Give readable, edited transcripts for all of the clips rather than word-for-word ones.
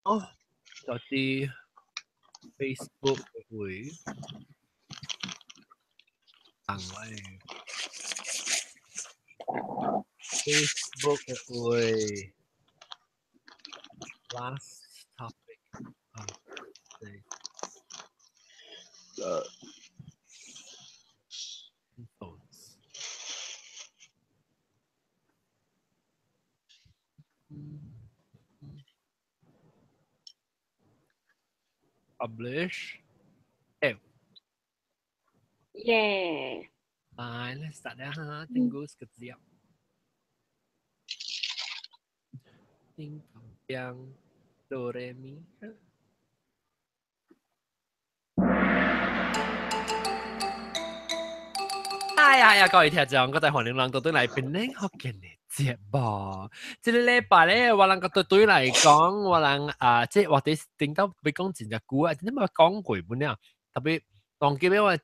哦，就啲 Facebook 會行位，Facebook 會 last topic 啊，對，phones。Publish. Eh. Yeah. 來，let's start 啦哈，tunggu sekejap. 叮當哆來咪。哎呀呀！各位聽眾，我在歡迎人到對來檳城福建的節目。這个禮拜咧，我人個對對來講，我人啊，這話題頂到欲講真正久啊，真正無講過本了。特別當今我是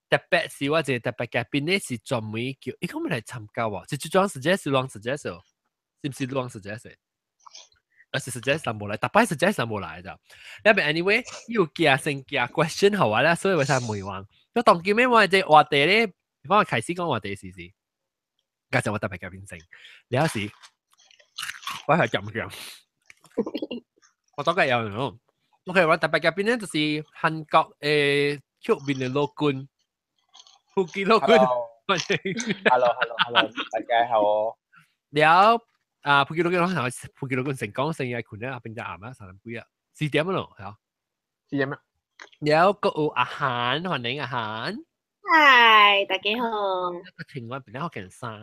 特別是我一个特別嘉賓咧，是專門叫伊講欲來參加喎，是這種 suggest 是亂 suggest 哦，是毋是亂 suggest？而是 suggest 人無來，逐擺 suggest 人無來咋。了邊 anyway，伊有寄先寄 question 予我啦，所以我才問我。我當今我這話題咧，我開始講話題時時，加上我特別嘉賓先，了時我係講唔講？我大概有喏。OK，我特別嘉賓咧就是韓國的出名的老君，福基老君。 Hello，Hello，Hello，大家好哦。了啊，福基老君，我福基老君成講生日困咧，邊只暗啊，三點幾啊，4點咯，係啊， 4點啊。了閣有阿韓，歡迎阿韓。嗨，大家好。聽我邊個件衫？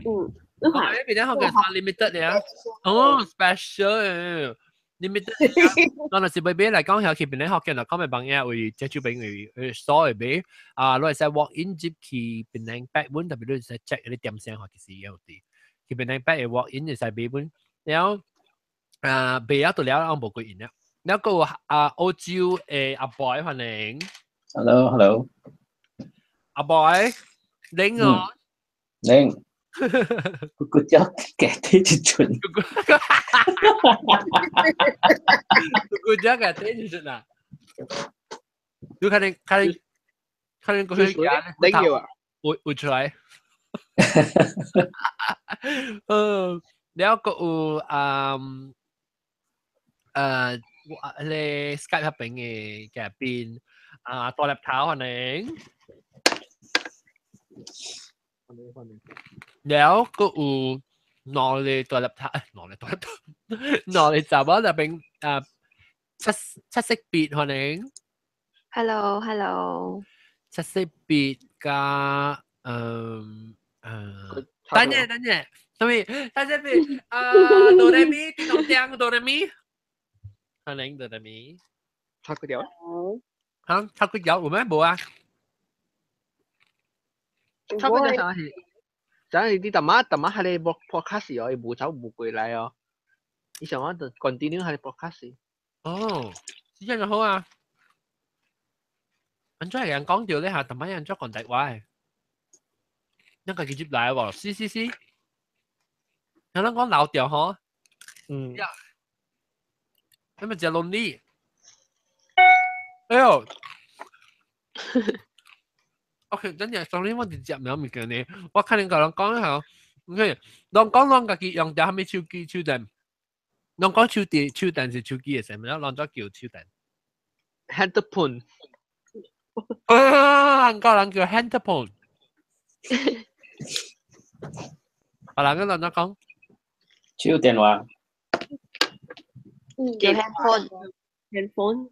嗯，你看。邊個件衫 limited 嘅啊？哦，special limited。當時買買來講，去邊個學見就講咪幫嘢為這手邊為所謂買啊，你會使 walk in 入去檳城八本，特別你會使 check 啲點聲學其實有啲。去檳城八會 walk in 就使買本，然後啊買了就了，我無幾用了。然後閣有啊澳洲的阿 boy 歡迎。 Hello，Hello。阿 boy，靚哦。靚。個腳夾啲一寸。個腳夾啲一寸啊！你看你看你看你個血壓，靚嘅啊！會會出來。嗯，然後閣有啊你 Skype 嗰邊嘅嘉賓啊，大粒頭歡迎。歡迎歡迎。然後閣有兩个大粒頭，兩个大粒頭，兩个查某那邊啊，七七色別歡迎。 Hello，Hello。七色別加等陣等陣，什麼？七色別啊，哆來咪，叮咚叮，哆來咪，歡迎哆來咪。插個腳。嚇，插個腳有咩無啊？插個腳啥是？就係啲大媽大媽喺你 podcast 哦，伊無走無過來哦。伊想我就 continue 喺你 podcast。哦，這樣就好啊。安怎人講到咧嚇，大媽人怎講台話？咱家己入來無？是是是。有人講老掉吼。嗯。呀。你咪食 lonely。哎呦！OK，等陣，sorry，我直接唔有物件呢。我可能甲人講下，OK，人講人家己用著啥物手機手電，人講手電手電是手機的啥物，人怎叫手電？Handphone。啊，韓國人叫 handphone。別人個人怎講？手電話。叫 handphone。handphone。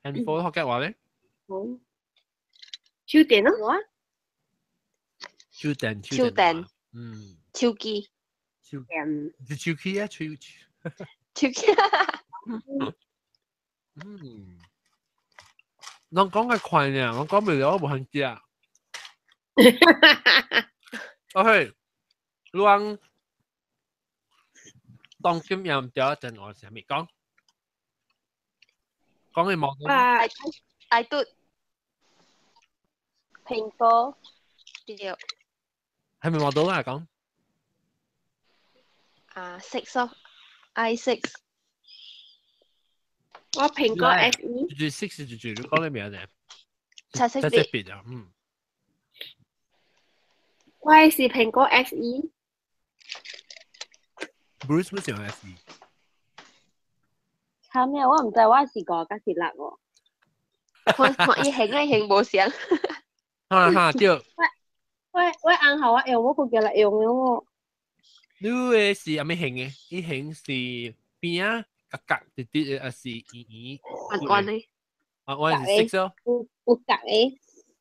handphone 福建話咧？手電咯。手電，手電。嗯。手機。手電。是手機啊，手。手機。嗯。人講較快呢，我講袂了，我無番食。OK，人當今也毋對，陣我啥物講？講你望到。愛嘟蘋果對。係咪望到啊？講。啊 six 咯，i6。我蘋果 SE。住 six 住住，你講你名啫？七色七色別啊，嗯。我是蘋果 SE。 Bruce 乜時候 SE？慘咩？我唔知我是五還是六喎。看看伊型啊，型無相。哈哈對。我紅號我用，我個叫來用了喎。你的是啥物型的？伊型是邊仔角角直直的，還是圓圓？彎彎的。啊，我是 six 咯。有角的。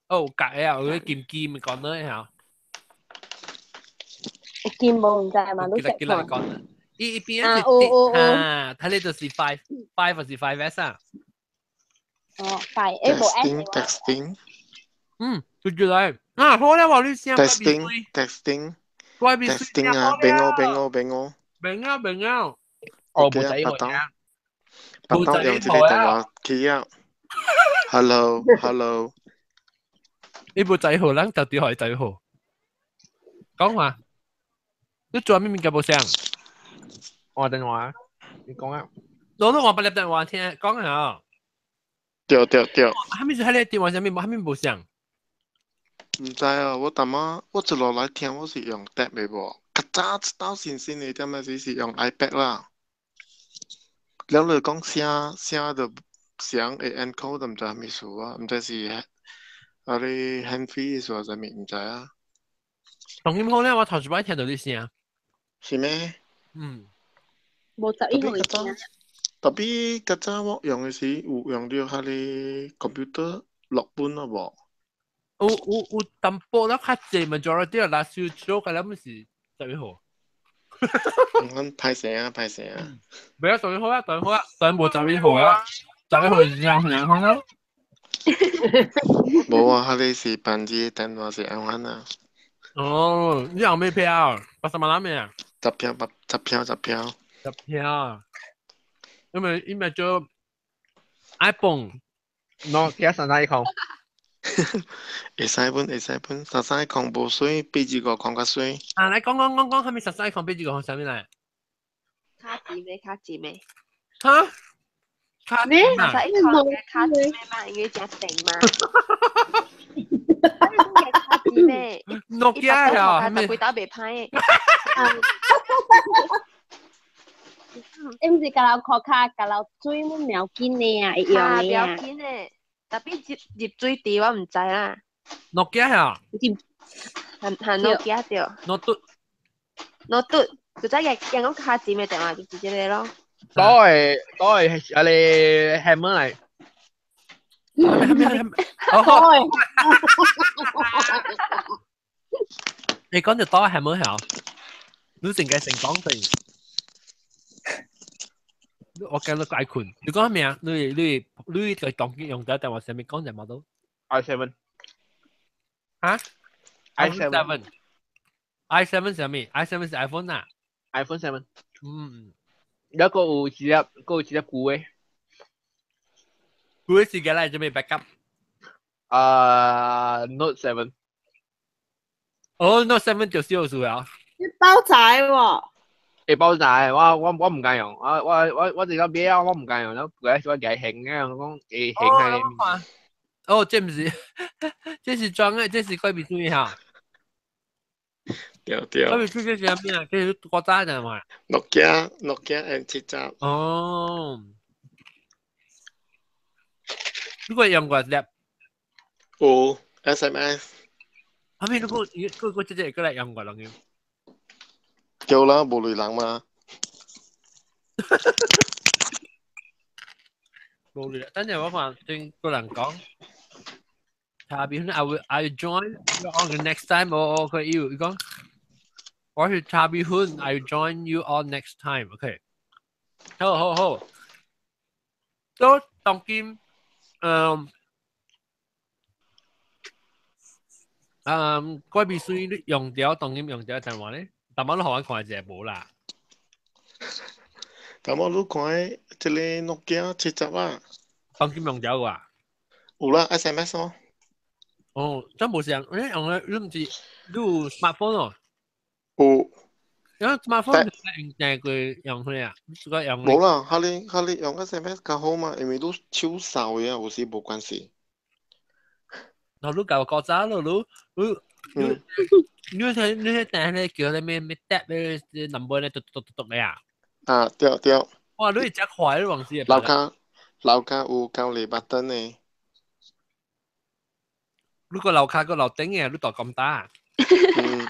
哦，有角的啊，有金金的講的嚇。有金無毋知嘛？你記得記得講。伊邊仔是啊，睇你就是 five，five 還是 5S 啊？哦，five，誒無 S。 Testing testing。嗯，對住來。啊，好啦，我你先。 Testing testing。testing 啊，俾我俾我俾我。明啊明啊。哦，冇仔冇仔。白當用這個電話機啊。Hello hello。你部仔號，咱就對海仔號。講話，你做咩物件無聲？我電話，你講啊。攞到我八粒電話聽，講下。對對對。哈咪是喺你電話上面，哈咪無聲。毋知啊，我淡仔我一路來聽，我是用 tab 的無，較早一道新新的點仔時是用 iPad 啦。了你講聲聲就聲會 encode，毋知啥物事啊，毋知是啊你 hand free 意思還是啥物，毋知啊。當然好咧，我頭一擺聽到你聲。是咩？嗯。無11號聲。特別較早我用的時有用到彼个 computer 錄本啊無？有有有淡薄啦，較濟 majority 啦，少少個啦，毋是11號。阮歹勢啊，歹勢啊！不要11號啊，11號啊，當然無11號啊，11號是兩兩號咯。無啊，彼个是班機電話是按怎啊？哦，你有咩票？80萬咩啊？ 10票八十票十票。十票。因為做 iPhone，喏，其他三三一空。會使本會使本，33空無水，比這個空較水。啊，來講講講講，係咪33空比這個空啥物來？卡字咩？卡字咩？哈？卡咩？ 33空嘅卡字咩嘛？因為真定嘛。卡字咩？諾基亞啊，係咪？打袂歹。伊毋是共人箍卡，共人水阮苗緊的啊，會用的啊。苗緊的，特別入入水池我毋知啦。諾基亞啊？係係諾基亞對。諾嘟。諾嘟，佢真係用講卡字咩電話就是這個咯。都係都係啊你 hammer 嚟。哦。你講就多 hammer 係你成個成講對。我驚你解困。你講咩啊？你在當機用咗電話上面講就冇到。 i7。嚇？i7。 i7 是咩？i7 是 iPhone 啊。 iPhone 7。嗯。有個有一粒，個有一粒舊的。舊的時間來準備 backup。啊，Note 7。哦，Note 7就是有數啊。你包仔喎。會包仔，我毋敢用，我直接買啊，我毋敢用，我我家興啊，我講會興啊。哦，這毋是，這是裝的，這是怪秘書哈。對對。怪秘書這是啥物啊？這是國早的嘛。諾基亞 N70。哦。如果用過粒？有 SMS。後面如果如果這這過來用過攏用。對啦，無類人嘛。無類，等陣我看聽個人講，下邊 I will join you on the next time。我佢要伊講，我是查比芬，I will join you all next time。OK，好好好。都當今，嗯嗯，怪秘書你用掉當今用掉電話咧？淡薄你予我看一下無啦。淡薄你看的這個諾基亞70啊。當今用掉啊？有啦，SMS 哦。哦，真無像，你用的你毋是你有 smartphone 哦？有。因為 smartphone 用訂佢用佢啊，這個用。冇啦，哈你哈你用 SMS 較好嘛，因為你手掃嘅，有時無關係。嗱，你舊國家咯，你你你你你你訂咧叫你咩咩 tap 咧 number 咧，嘟嘟嘟嘟嘅啊？啊，對對。哇！你真快，你往時。樓下樓下有交禮 button 呢。你個樓下個樓頂嘅，你大咁大。嗯。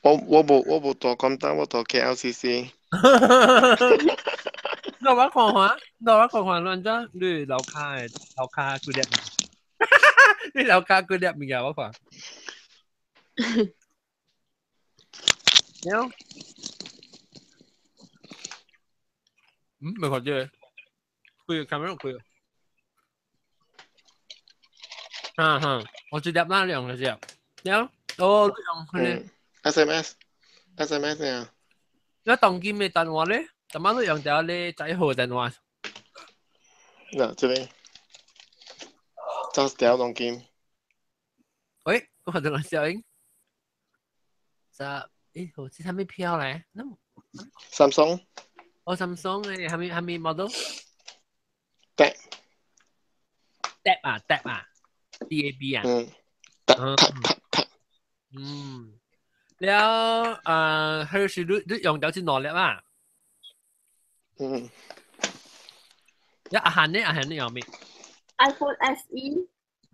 我無大咁大，我大 KLCC。我我看看，我看看亂怎，你樓下的樓下幾粒？你樓下幾粒物件我看。了。嗯，未看這個，開個 camera 開個。哈哈，我這粒哪兩個隻？了，哦，用佢哋。 SMS，SMS 啊。你當今嘅電話咧，怎麼都用掉你仔號電話？嗱，這邊，揸掉當今。喂，我看到人小英。這，誒，好似係咩票咧？那 Samsung。哦，Samsung 嘅，係咪係咪 model？ Tab。 Tab 啊，Tab 啊，D A B 啊。嗯。Tab Tab Tab Tab。嗯。了，佢是你你用到是兩粒啊？嗯。一阿漢呢？阿漢呢用咩？iPhone SE。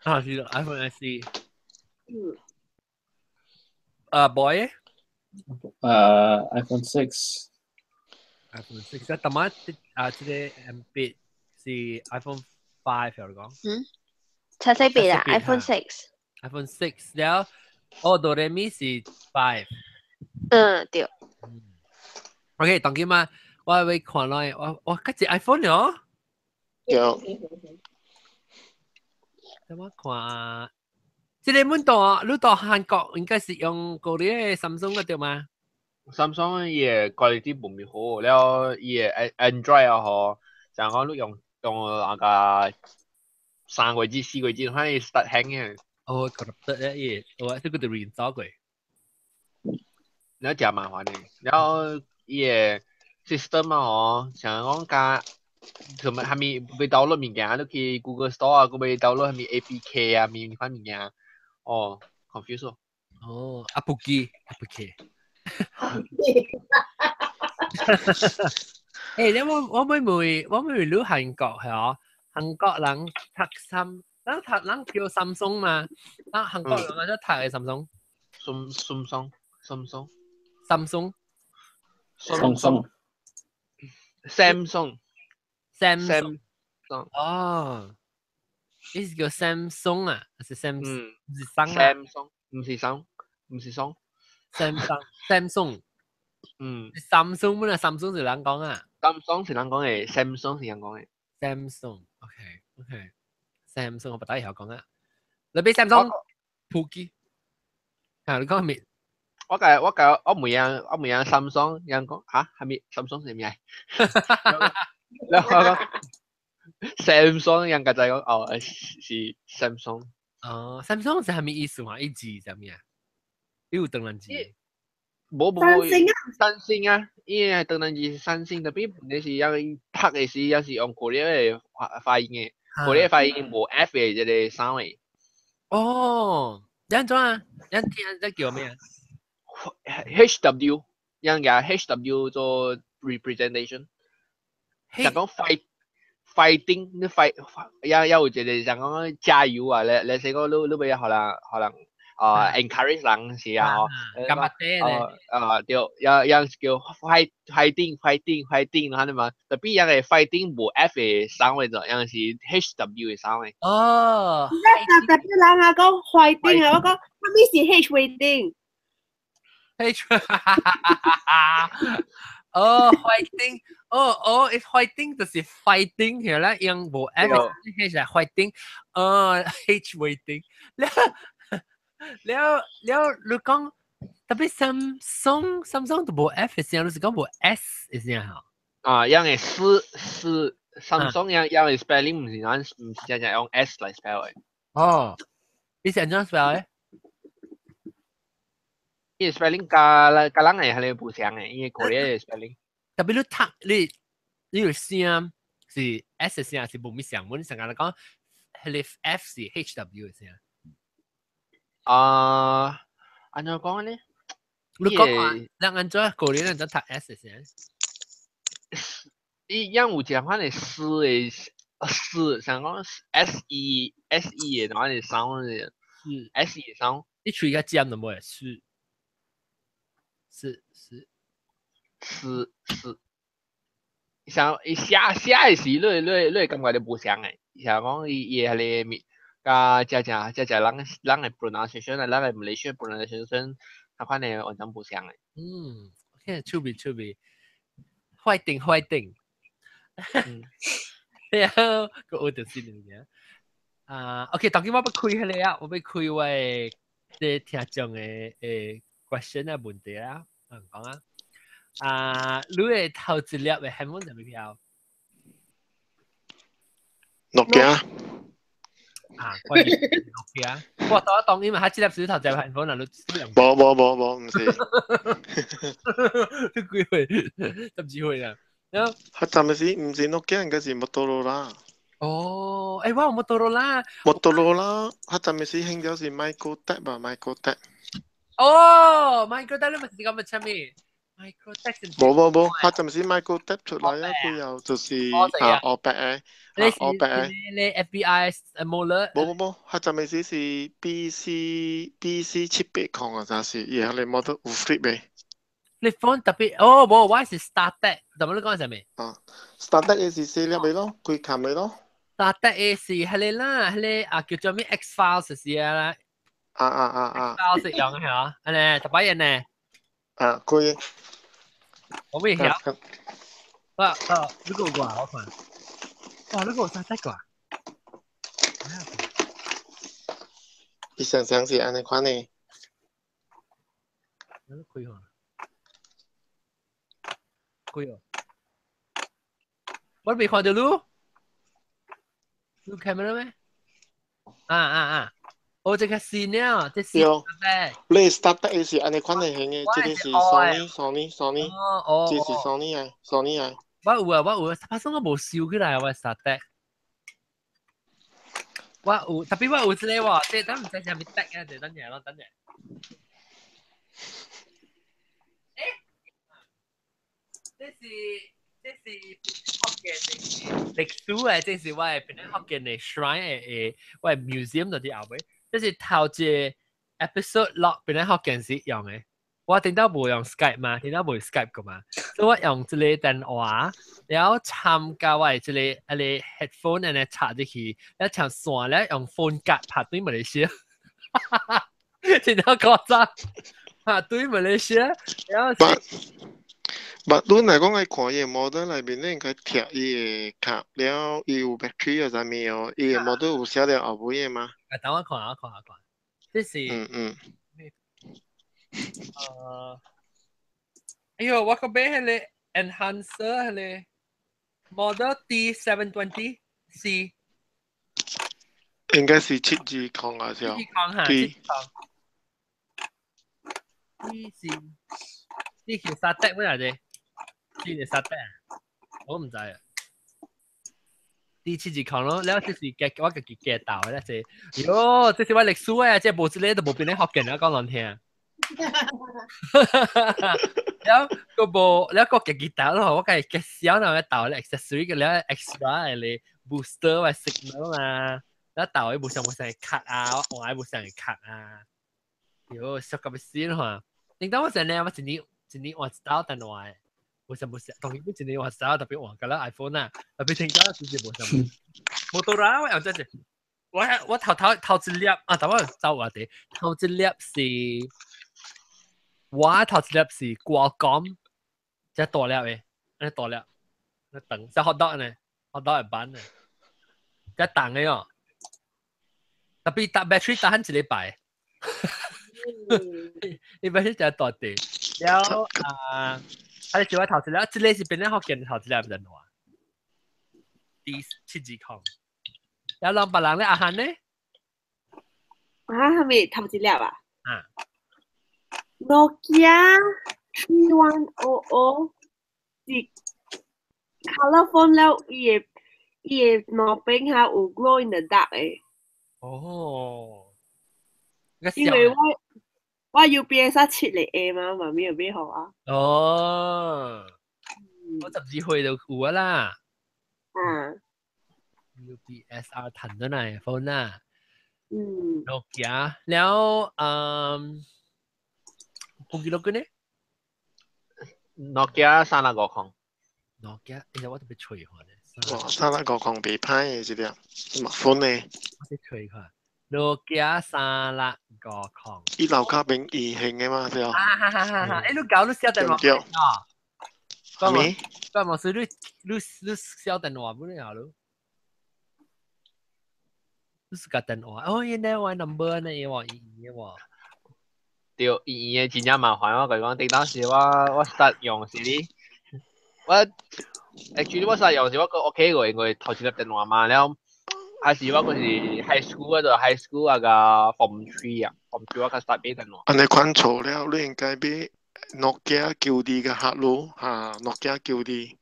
啊，是 iPhone SE。嗯。boy？ iPhone 6。 iPhone 6，啊，但係啊，這個 M 8是 iPhone 5 有講。嗯。七四八啊，iPhone 6。 iPhone 6了，哦，哆來咪是 5。嗯，對。 OK，當今嘛，我會看落，我我嗰隻 iPhone 了。對。等我看，這個阮到你到韓國應該是用嗰啲 Samsung 嘅對嗎？Samsung 伊個 quality 無咪好，了伊個 Android 啊嗬，就講你用用那個3個月、4個月，反正 start hang 嘅。哦，覺得咧伊，我這個就 reinstall 過。你真麻煩嘅，然後伊個 system 啊嗬，像講加。同埋係咪被 download 物件，你去 Google Store 啊，佢被 download 係咪 APK 啊，咪款物件，哦，confuse 哦。哦，阿布基，阿布基。誒，你我我妹妹，我妹妹你韓國係哦，韓國人讀三，人讀人叫三星嘛，啊，韓國人啊，就讀嘅三星。三三三星，三星，三星，Samsung。 Samsung 哦，呢是叫 Samsung 啊，還是 Sam？唔是桑啊？Samsung 唔是桑，唔是桑。 Samsung Samsung，嗯，Samsung 本來 Samsung 是人講啊，Samsung 是人講嘅，Samsung 是人講嘅。 Samsung，OK OK，Samsung 我不大曉講啊。你俾 Samsung 普及，啊，你講咩？我個我唔樣我唔樣 Samsung，人講嚇係咪 Samsung 係咩？然後我講 Samsung 人家就講哦是 Samsung。哦，Samsung 是係咩意思啊？一字係咩啊？有當然字。無無三星啊，三星啊，伊個當然字三星，特別問題是要讀的時，也是用國語的發發音的，國語發音無 F 的這個聲的。哦，你按怎啊？你聽這叫咩啊？HW，人家 HW 做 representation，就講 fight fighting，你 fight，也有一個像講加油啊，你你說講你你欲予人予人啊 encourage 人是啊，吼，幹嘛咧？啊對，也也叫 fight fighting fighting fighting，安尼嘛，特別人個 fighting 無 F 的聲的啫，人是 HW 的聲的。哦，特別人啊講 fighting 啊，我講啥物是 H waiting？ H，哦，fighting，哦哦，fighting 就是 fighting 係啦，用無 F H 係 fighting，哦 H waiting，了了了，你講特別 Samsung Samsung 都無 F 嘅聲，你是講無 S 嘅聲嚇？啊，樣嘅是是 Samsung 樣樣嘅 spelling 唔是咱唔是正正用 S 來 spell 嘅。哦，你是按怎 spell 嘅？伊 spelling 佮佮人的彼个無相的，伊 Korea 的 spelling。特別你讀你你有聲是 S 的聲是無咩聲，阮上個人講，彼个 F 是 HW 的聲。啊，按怎講呢？你講看，人按怎 Korea 人怎讀 S 的聲？伊樣有一款的 S 的 S，像講 S E S E 的，那的 sound 的，S E 的 sound。你喙較尖就無會是是是是是，像伊寫寫的時，你會感覺著無相的，像講伊伊彼個物，佮遮遮遮遮人人的 pronunciation 啊，咱的 Malaysia pronunciation，較款的完全無相的。嗯，OK，趣味趣味，fighting fighting。然後個學著新物件。啊，OK，當今我欲開彼个啊，我欲開我的這聽眾的的 question 啊問題啊，我講啊。啊，你的頭一粒的 handphone 啥物票？諾基亞。啊，關於諾基亞，我當當因為佢這粒是頭一粒 handphone 啊，你無無無無，毋是。你幾歲？十幾歲啦。然後佢暫時毋是諾基亞，應該是摩托羅拉。哦，欸，我有摩托羅拉。摩托羅拉，佢暫時興咗是 MicroTAC 吧，MicroTAC。哦，MicroTAC 你咪是講乜啥物？MicroTAC 無無無，佢暫時 MicroTAC 出來啊，佢又就是啊，黑白的，你啊，黑白的。你 FBI 冇無無無，佢暫時是 BC 700啊，啥是，伊彼个 model 有 flip 的。你 phone 特別，哦，無，我是 StarTAC，怎麼你講啥物？啊，StarTAC 的是細粒的咯，規冚的咯。 StarTAC 的是彼个啦，彼个啊叫做咩 X Files 是啊啦。啊啊啊啊！X Files 用係啊，按呢特擺人呢？啊，可以。我未曉。哇啊！你個掛我看。哇！你個 StarTAC 掛。伊常常是按呢款的。你開看。開哦。我未看著你。你 camera 咩？啊啊啊！哦，這個是呢，這是。對。你 StarTAC 的是按呢款的型的，這个是 Sony Sony Sony。哦哦。這是 Sony 啊，Sony 啊。我有啊，我有啊，發生我無收起來，我 StarTAC。我有，特別我有這个喎，這等毋知啥物 tag 啊，這等下咯，等下。欸，這是福建的歷史的，這是我的檳城福建的 shrine 的的，我的 museum 就佇後尾。這是頭一个 episode 落檳城福建時用的。我頂到無用 Skype 嘛，頂到無 Skype 個嘛，所以我用這个電話，然後參加我的這个彼个 headphone 按呢插入去，了長線咧用 phone 卡拍對馬來西亞，真正誇張，拍對馬來西亞，然後。 But 你若講愛看伊的 model 內面，你應該貼伊的卡了，伊有 battery 啊啥物哦，伊的 model 有寫了後尾的嗎？啊，等我看下，看下看，這是。嗯嗯。哎喲，我個買彼个 enhancer 彼个 model D720 C。應該是720啊，是哦。720哈，720。D 是呢叫 StarTAC 咩嚟啫？呢係 StarTAC 啊？我毋知啊。D 720咯，了這是嘅我家己加豆的，這喲，這是我歷史啊，這無這个都無變咧福建啊，講難聽。了個無，了個家己豆咯，我家己加小那個豆咧 accessory 個了 extra 的 booster 或 signal 啊，了豆的無相無相的卡啊，我換的無相的卡啊，喲，俗甲欲死咯！頂當我成日我一年一年換一道電話的，無相無相，當然一年換一道特別換個了 iPhone 啊，特別聽講其實無相無。摩托羅拉我用這隻，我我頭頭頭一粒啊，等我走話題，頭一粒是。我頭一粒是 Qualcomm，這大粒的，這大粒，這長，這 hot dog 呢，hot dog 的版呢，這重的哦，特別搭 battery 搭很一禮拜，伊 battery 真大滴，了啊，啊，你我頭一粒，這个是變咧福建頭一粒電話，D 720，了人別人咧阿漢呢？啊，係咪頭一粒啊？啊。Nokia 3100是 color phone 了，伊的兩邊下有 glow in the dark 的。哦，因為我 UPS 7個 A 嘛，媽咪有買予我。哦，我12歲就有啦。啊。 UPSR 騰咗嚟 phone 啦。嗯。 Nokia 了，嗯，有幾多個呢？Nokia 3650。 Nokia，其實我特別吹看咧。哇，3650袂歹的這粒，嘛 phone 呢？我特吹看。Nokia 三六五空。伊樓卡邊異形的嘛，對。啊哈哈哈！哈，欸，你搞你小電話啊？啥物？講嘛是你小電話不了咯？你是個電話？哦，原來我 number 呢？伊話伊話。對，伊伊的真正麻煩，我共你講，頂當時我 start 用時哩，我 actually 我 start 用時我閣 OK 過，因為頭一粒電話嘛了。還是我嗰時 high school 嗰度 high school 啊個 form three 啊，form three 我較 start 買電話。按呢款錯了，你應該買 Nokia 9D 個客路哈，Nokia 9D。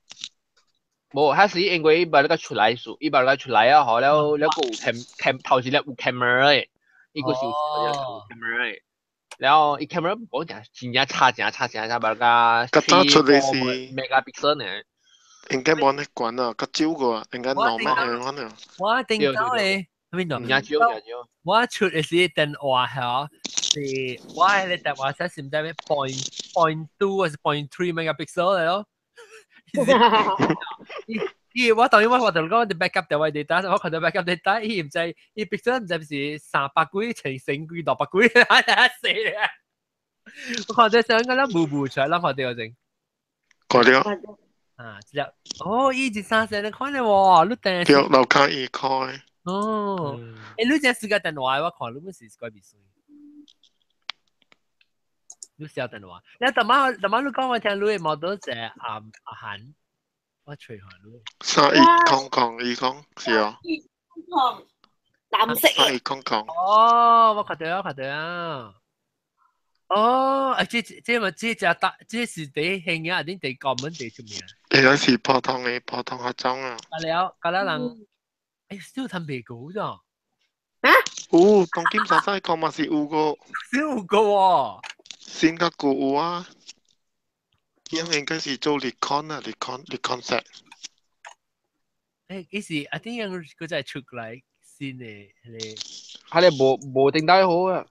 無，彼時因為伊捌咧個出來數，伊捌咧出來啊，好了了閣有 cam cam 頭一粒有 camera 的，伊閣是有 camera 的。然後伊 camera 講真真正差，真差，真差，捌個較早出來是 megapixel 呢。應該無呢懸啊，較少個，應該兩萬個可能。我頂到咧，邊度？唔少唔少。我出的是電話嚇，是我迄個電話寫是毋知咩 .2 還是 .3 megapixel 嚟咯。伊我當然我就講啲 backup 電話 data，我看到 backup data，伊毋知伊 pixel 毋知是300幾乘成幾600幾，死咧！我看到上個咧霧霧出來，咱看到先。看到。啊，這粒哦，伊一三四你看咧喎，你訂。對，樓卡一開。哦，欸，你這私家電話我看你們是怪秘書。你小電話，你頭晚頭晚你講我聽，你的 model 是阿阿韓，我吹下你。310010是哦。100，藍色。3100。哦，我看到我看到啊。哦，啊，這嘛這隻大，這是第興啊，定第國門第出名。應該是普通的普通學種啊。啊了，啊了人，欸，小趁袂過咋？啊？有，當今三三個嘛是有個。是有個喎。先較久有啊。應該是做 Nikon 啊，Nikon Nikon set。欸，伊是啊，點樣佢再出來新的彼個？彼個無頂底好啊。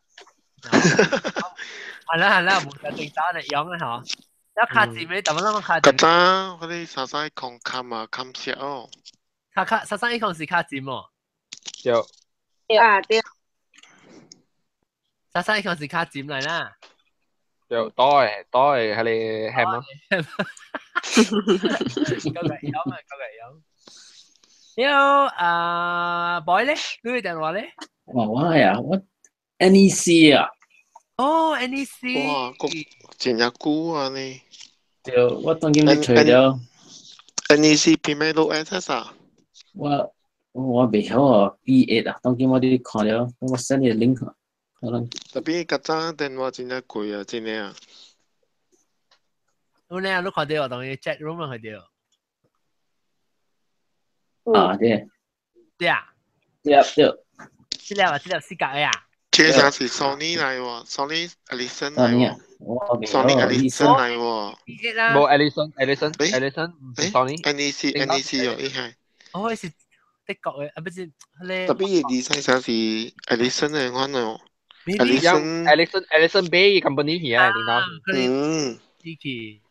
係啦係啦，無就定打嚟用啊嗬。一卡字尾，怎麼那麼卡字？較早嗰啲三三空砍啊，砍色哦。卡卡3310是卡字麼？對。啊對。3310是卡字嚟啦。對，多多係係你係嗎？夠嘅有啊，夠嘅有。有啊，boy 咧，你電話咧？我啊，我 NEC 啊。哦，NEC。哇，個真正久啊呢。對，我當今咧揣著。 NEC 媲美 S 啊？我袂曉哦，B8 啊，當今我佇看著，我 send 你 link 可能。 Tapi 較早電話真正貴啊，真的啊。有呢，你看到當伊 chat room 看到。啊，對。對啊。對對。這粒啊，這粒四格的啊。這啥是 Sony 來喎，Sony Ericsson 來喎，Sony Ericsson 來喎。無 Ericsson，Ericsson，Ericsson 唔是 Sony。 NEC NEC 哦，伊係。哦，是德國的，啊，不是，彼個。Tapi 伊 design 啥是 Ericsson 的款哦。 Ericsson Ericsson Ericsson 買伊 company 去啊，頂頭。嗯。機器。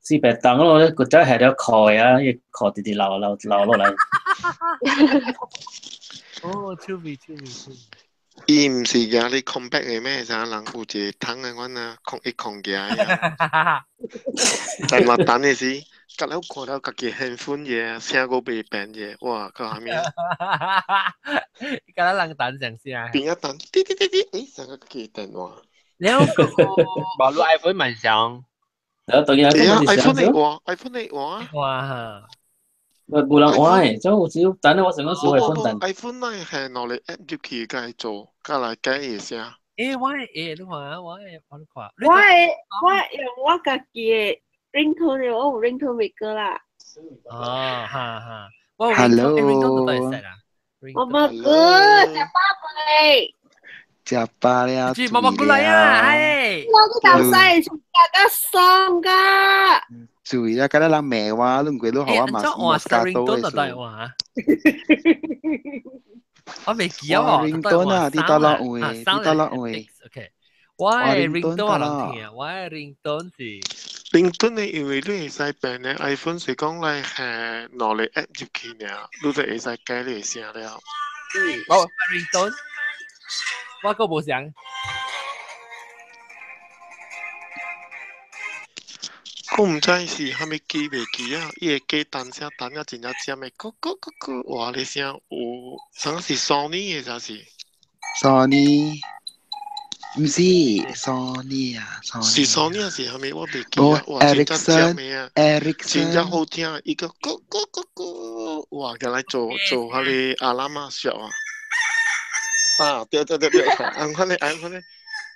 四百檔咯，個仔係條褲啊，伊褲直直流流流落來。哦，趣味趣味趣味。伊毋是舉你 compact 的咩？啥人有一個桶的款啊，空一空舉啊。但我等的時，隔了看到家己興奮嘢，聲閣袂變嘢，哇！閣啥物啊？敢若人等上聲。邊一等，滴滴滴滴，欸，啥個家己電話？了個，無你 iPhone 蠻像。當然 iPhone 的換，iPhone 的換。哇！無人換的，這有只有等下我想講是 iPhone 等。 iPhone 內係攞嚟 app 入去，佮做，佮來改伊聲。欸，我欸，你看我欸，我你看。我的我用我家己的 ringtone 的，我有 ringtone maker 啦。哦，哈哈。我 Hello ringtone 都會識啦。我冇個，食飽未？食飽了，住默默過來啊！哎，我都頭細，大家爽噶。注意啦，今日人罵我，你唔過你予我嘛我加多的數。我未記啊喎。 ringtone 啊，你到落位，你到落位。 OK，我的 ringtone 我人聽，我的 ringtone 是。 ringtone 呢，因為你會使變呢，iPhone 是講來係攞嚟 app 入去呢，你就會使改你的聲了。嗯，我 ringtone，我個無想。我毋知是啥物機袂記啊，伊會加單聲單啊真正尖的，咕咕咕咕，哇！你聲有，啥是 Sony 的，啥是？Sony，毋是 Sony 啊，Sony。是 Sony 還是啥物？我袂記啊。哇，真正尖的啊，真正好聽，伊個咕咕咕咕，哇！佢來做做彼個阿拉瑪笑啊！啊，對對對對，按款的按款的，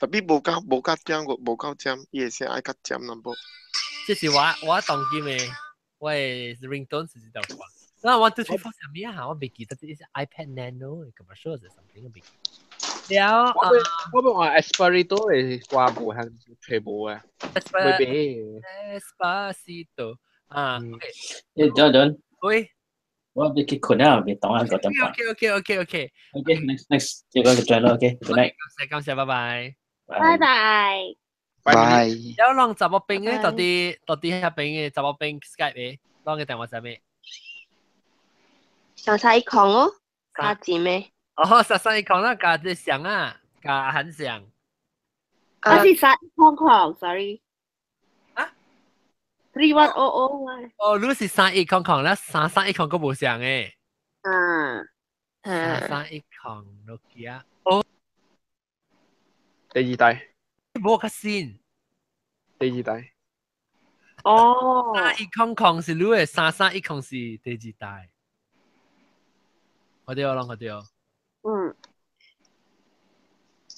特別無夠無夠尖個，無夠尖，伊的聲愛較尖淡薄。這是我我當今的我的 ringtone 是這條歌。那我最初放啥物啊？我袂記得這是 iPad Nano 的 commercial 是 something 我袂記。了，我我話 Esperito 的歌無遐揣無啊，袂買。 Espacito 啊，OK。誒，等等。喂。我欲去睏啊，袂當啊，五點半。 OK。 OK，next next，這個就轉咯，OK，good night。感謝感謝，拜拜。拜拜。拜。有人查某兵咧，到底到底遐邊嘅查某兵 Skype 嘅，攏個電話啥物？上三一空哦，加錢咩？哦，三三一空啦，加這上啊，加很上。我是三一空空，sorry。啊？3100啊。哦，你是三一空空啦，三三一空閣無上誒。啊。三三一空諾基亞。哦。第二代。無較新。第二代。哦。三一空空是你的，三三一空是第二代。我對，攏我對。嗯。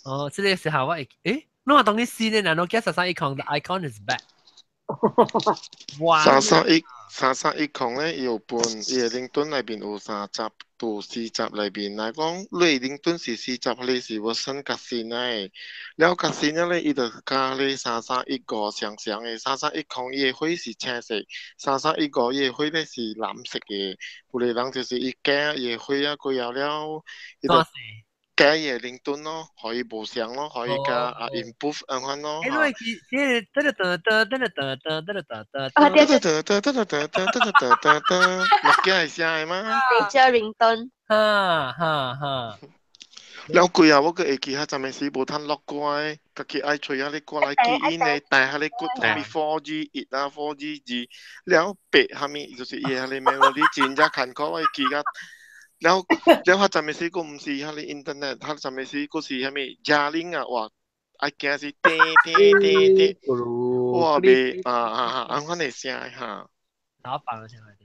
哦，這個時候我會，誒，你話當你新的，難道叫三三一空？The icon is back。哇！三三一三三一空咧，伊有分，伊的鈴頓內面有三集到四集內面來講，你的鈴頓是四集，你是無算較新的。了較新的咧，伊就佮你三三一五相像的，三三一空伊的花是青色，三三一五伊的花咧是藍色的。有的人就是伊改伊的花啊，過後了，伊就改伊的鈴頓咯，予伊無相咯，予伊加啊 improve 按款咯。因為佢這得得得得得得得得得得。啊對對得得得得得得得得得得，諾基亞的聲的嗎？叫鈴頓。哈哈哈。了幾啊，我閣會記彼陣時無通錄歌的，家己愛揣遐个歌來記音的，帶遐个骨啥物 4G 一啊，4G 二，了白啥物就是伊遐个 melody 真正艱苦，我會記甲。了了，彼陣時閣毋是遐個 internet，彼陣時閣是啥物嘉玲啊，哇！愛驚是叮叮叮叮，哇袂啊啊啊，按款的聲哈。老闆的聲來的。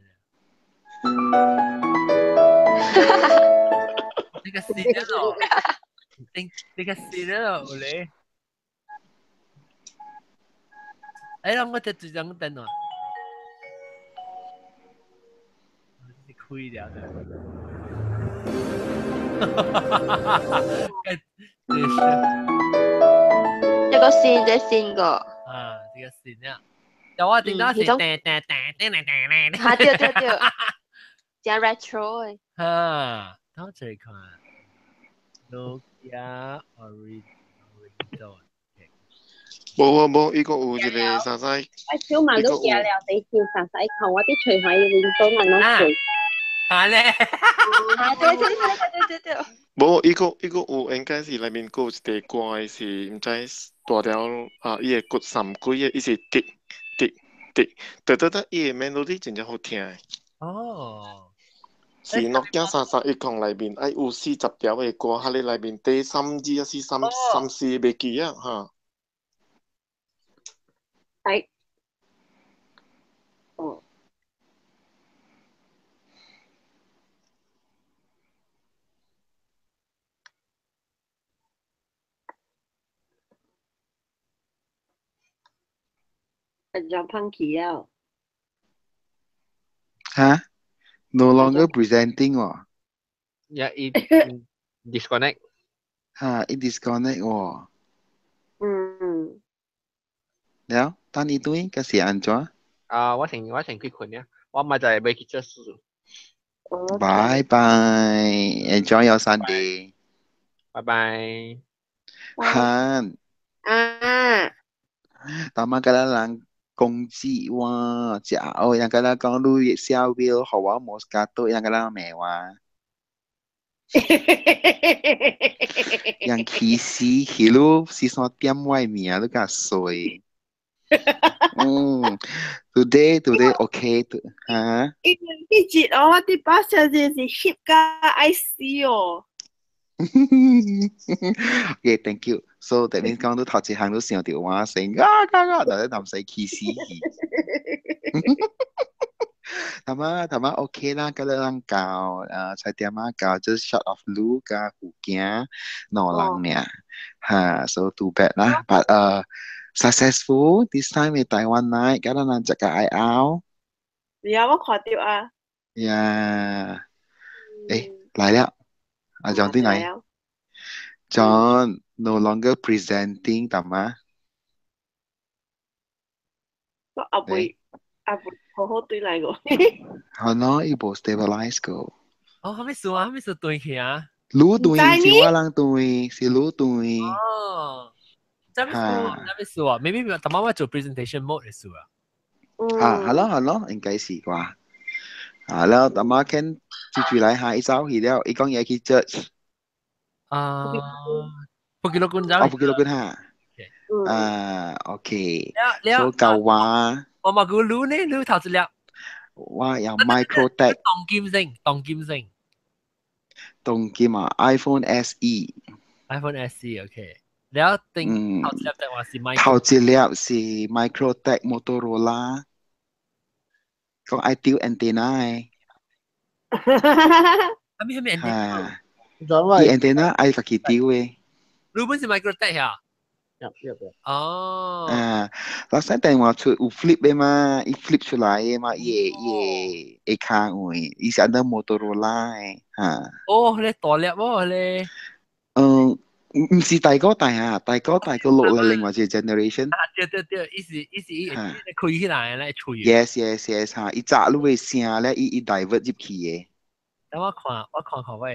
這個死了咯，這個死了咯，有咧。哎，我這這張電話，是開了的。這是這個線，這線個。啊，這個線啊，有我聽到是叮叮叮叮叮叮叮。哈對對對，真 retro 的。哈，等我這裡看，Nokia Original。無無無，伊閣有一個啥啥。我小曼都寄了，第四三三一空，我佇揣看伊鈴頓按怎做。哈咧。啊對對對對對對。無，伊閣伊閣有，應該是內面閣有一個歌的是，毋知大條啊，伊的骨三幾個，伊是滴滴滴，得得得，伊的 melody 真正好聽的。哦。是諾基亞三三一空內面愛有40條的歌，彼個內面第三二啊四三三四袂記啊哈。係。哦。就噴起啊！嚇？No longer presenting 喎。 Yeah, it disconnect。嚇，it disconnect 喎。嗯。了，等你對，嗰時按怎？啊，我先去睏啊，我咪就係欲去做事。 Bye bye, enjoy your Sunday。拜拜。漢。啊。大媽甲咱人攻擊我，食哦，人甲咱講你寫 will 予我 Moscato，人甲咱罵我。人起死去你四三點我名，你較衰。嗯，today okay 嚇。伊伊節我啲把聲真是翕甲愛死哦。 Okay, thank you. So that means 講到頭一項都想到我聲啊啊啊，但係唔使起死去。頭媽頭媽 OK 啦，今日咱教啊，菜點仔教，just short of 滷加福建兩人爾，哈，so too bad 啦，but successful this time 嘅台灣 night，今日咱食個愛拗。你有冇看到啊？呀，誒，來了，阿 John 對來，John no longer presenting 大媽。我阿妹阿妹好好對來個。好喏，伊無 stabilize 個。哦，啥物事啊？啥物事斷去啊？你斷是我人斷，是你斷。哦，啥物事啊？啥物事啊？maybe 頭媽我做 presentation mode 的事啊。啊，係咯係咯，應該是啩。啊，了大媽肯住住來下，伊走去了，伊講伊去 church。啊，不記得官走。哦，不記得官哈。啊，OK。了所以舊話。我嘛叫滷呢，滷頭一粒。我有 Microtech。當金星，當金星。當金啊，iPhone SE。 iPhone SE，OK。了頂頭一粒的話是 Micro。頭一粒是 Microtech Motorola，講愛丟 antenna 的。啥物啥物 antenna？伊 antenna 愛家己丟的。你本是 Microtech 呀？哦。啊，老細電話出有 flip 的嘛，伊 flip 出來的嘛，伊會伊會會卡位，伊是按照 Motorola 的嚇。哦，你大粒喎，你。嗯，毋是大哥大啊，大哥大個落嚟另外一個 generation。啊，對對對，伊是伊是伊開起來咧，吹。 Yes 嚇，伊炸你的聲咧，伊伊 divert 入去的。等我看，我看看我的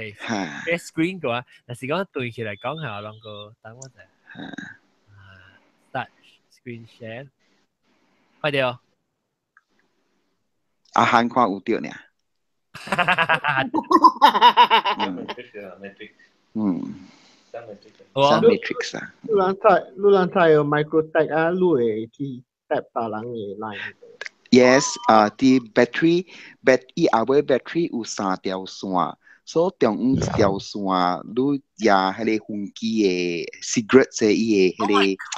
screen 個，若是講對起來講下兩個，等我者。Start screen share，快點哦！阿漢看有著呢。嗯。像 Matrix 啊。你人睇，你人睇有 Microtech 啊，你會去 tap 別人的 line。 Yes，啊，啲 battery bat 伊後尾 battery 有三條線，所以中央一條線，你也彼個飛機的 cigarette 的伊的彼個，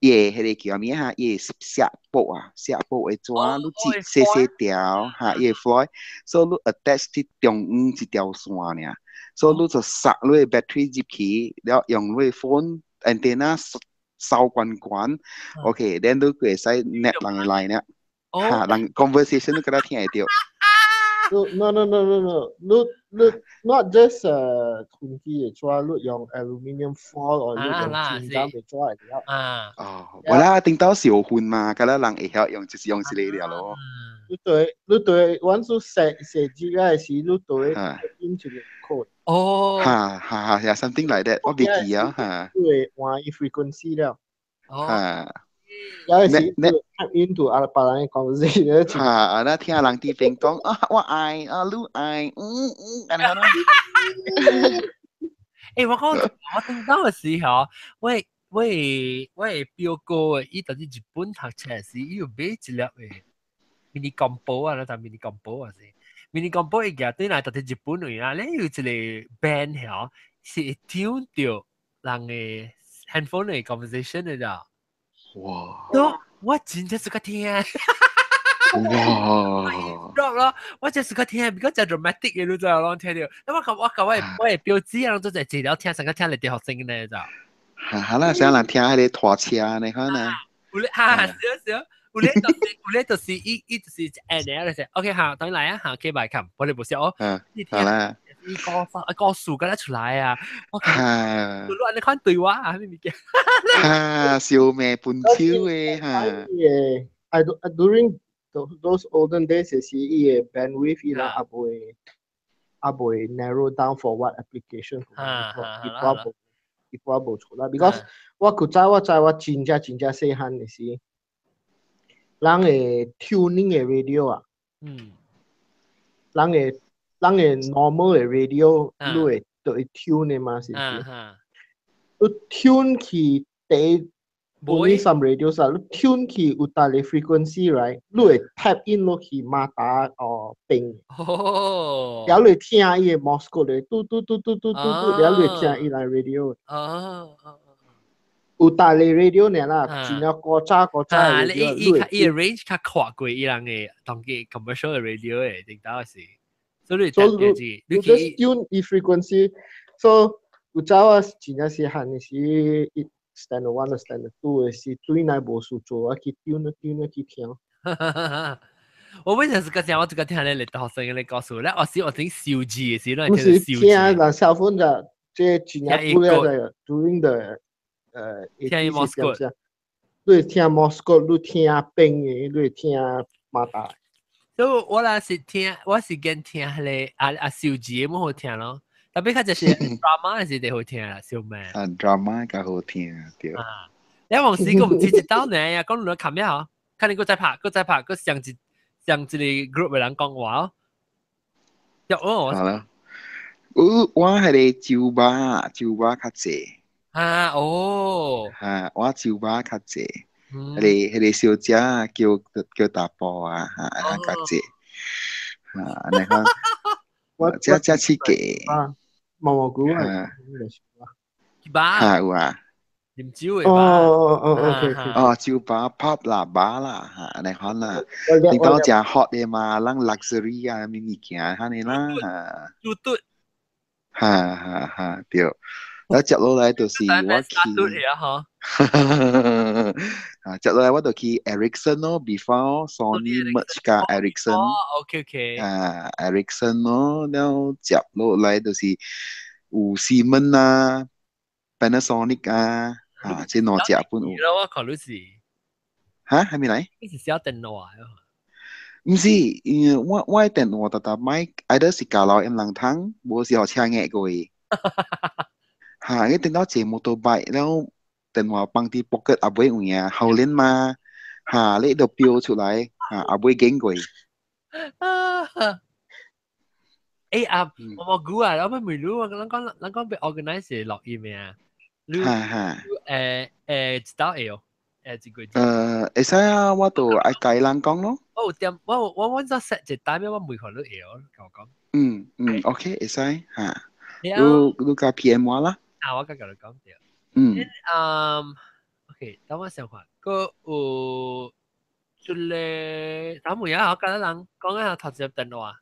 伊的彼個叫啥物啊？伊的錫箔啊，錫箔的紙，你折細細條，哈，伊的 foil，所以你 attach 佇中央一條線爾，所以你就插你的 battery 入去，了用你的 phone antenna 收關關，OK，then 你就會使 net 人的 line 了。哈，人 conversation 都閣聽會著。 No. 你 not just 空氣的紙，你用 aluminium foil 或你用金金的紙會了。啊。哦，無啦，頂到小分嘛，敢若人會曉用，就是用這個了咯。你對，阮做設設計個時，你對印一個 code。哦。哈哈哈，something like that，我袂記啊，哈。你會換伊 frequency 了。哦。哈。有時你 tap into 阿別人的 conversation。哈，那聽人佇邊講啊，我愛啊，你愛，嗯嗯，按呢咯。欸，我講我聽到的時候，我我我的表哥伊佇日本讀冊時，伊有買一粒的 mini compo 啊，那就 mini compo 啊是 mini compo 伊舉對來佇日本位啊，咧有一個 band 曉是會聽著人的 handphone 的 conversation 的咋。哇！我真正是個聽。哇！ rock 咯，我就是個聽比較真 dramatic 嘅，你知道？攏聽著。那我我我我的表姊啊，攏做在治療聽，成個聽嚟大學生呢，咋？哈哈啦，啥人聽彼個拖車呢？可能。有咧，哈，少少，有咧就是有咧就是伊伊就是按咧就是 OK 好，等來啊，好，OK 拜看，我哋無笑哦。啊，好啦。伊歌歌數敢若出來啊！我看，你按呢款對話啊，咩物件？哈，小妹半手的哈。 I during those olden days 是伊个 bandwidth 伊啦，也未 narrow down for what application。伊寡無伊寡無出來，because 我古早我知我真正真正細漢的時，人的 tuning 的 radio 啊，人的 normal 的 radio，你會就會 tune 的嘛，是毋是？你 tune 去第 only some radio 啊，你 tune 去有逐个 frequency right，你會 tap in 落去馬達哦邊，然後你聽伊的 Morse code 咧，嘟嘟嘟嘟嘟嘟嘟，然後你會聽伊來 radio。有逐个 radio 爾啦，真正古早古早的 radio。伊伊 range 較闊過伊人的當機 commercial 的 radio 的，頂到是。所以你你 just tune 伊 frequency，so 有早我真正細漢的時，伊 standard one、standard two 的時，對來無事做，我去 tune tune 去聽。我為啥是個聽我這個聽咧嚟學生嘅告訴咧，我是我聽燒字的時，唔是聽人小分就這真正久了就 during the 聽 Morse code，你會聽 Morse code，你聽邊的，你會聽馬達。所以我若是聽，我是跟聽彼个啊啊燒字的蠻好聽咯。特別較就是 drama 是特好聽啦，小妹。啊，drama 較好聽對。啊，你往時個毋知一道呢呀，講你看咩嗬？看你閣再拍，閣再拍，閣上一上一個 group 的人講話哦。哦。好啦，我我彼个酒吧，酒吧較濟。啊哦。哈，我酒吧較濟。彼个彼个小姐叫叫大波啊，哈，較濟。哈，按呢款。我這這刺激。啊，毛毛菇啊。吧。哈有啊。啉酒的吧。哦哦哦，OK。哦，酒吧 pub 啦，bar 啦，哈，按呢款啦。你講誠 hot 的嘛，人 luxury 啊，啥物件按呢啦，哈。豬肚。哈哈哈，對。然後接落來就是我去。啊，接落來我就去 Ericsson 咯，before Sony merge 佮 Ericsson。哦，OK OK。啊，Ericsson 咯，然後接落來就是有 Siemens 啊，Panasonic 啊，啊，這兩隻本有。我看你是。哈，還沒來？你是寫電話啊？毋是，因為我我的電話逐逐擺，either 是交樓用人通，無是予車壓過去。哈，你電腦坐 motorbike，然後電話放佇 pocket 後尾有影，後輪嘛，哈，你就飆出來，哈，後尾經過。欸啊，我無估啊，我問你，我咱講咱講欲 organize 錄音咩啊？哈哈。一道會哦，一個。會使啊，我就愛共人講咯。我有點，我我我早 set 一單，我問看你會哦，共我講。嗯嗯，OK，會使哈。你你共 PM 我啦。啊，我共你講對。嗯。嗯，OK，等我想看，閣有這个，等下啊，我共人講下頭一個電話。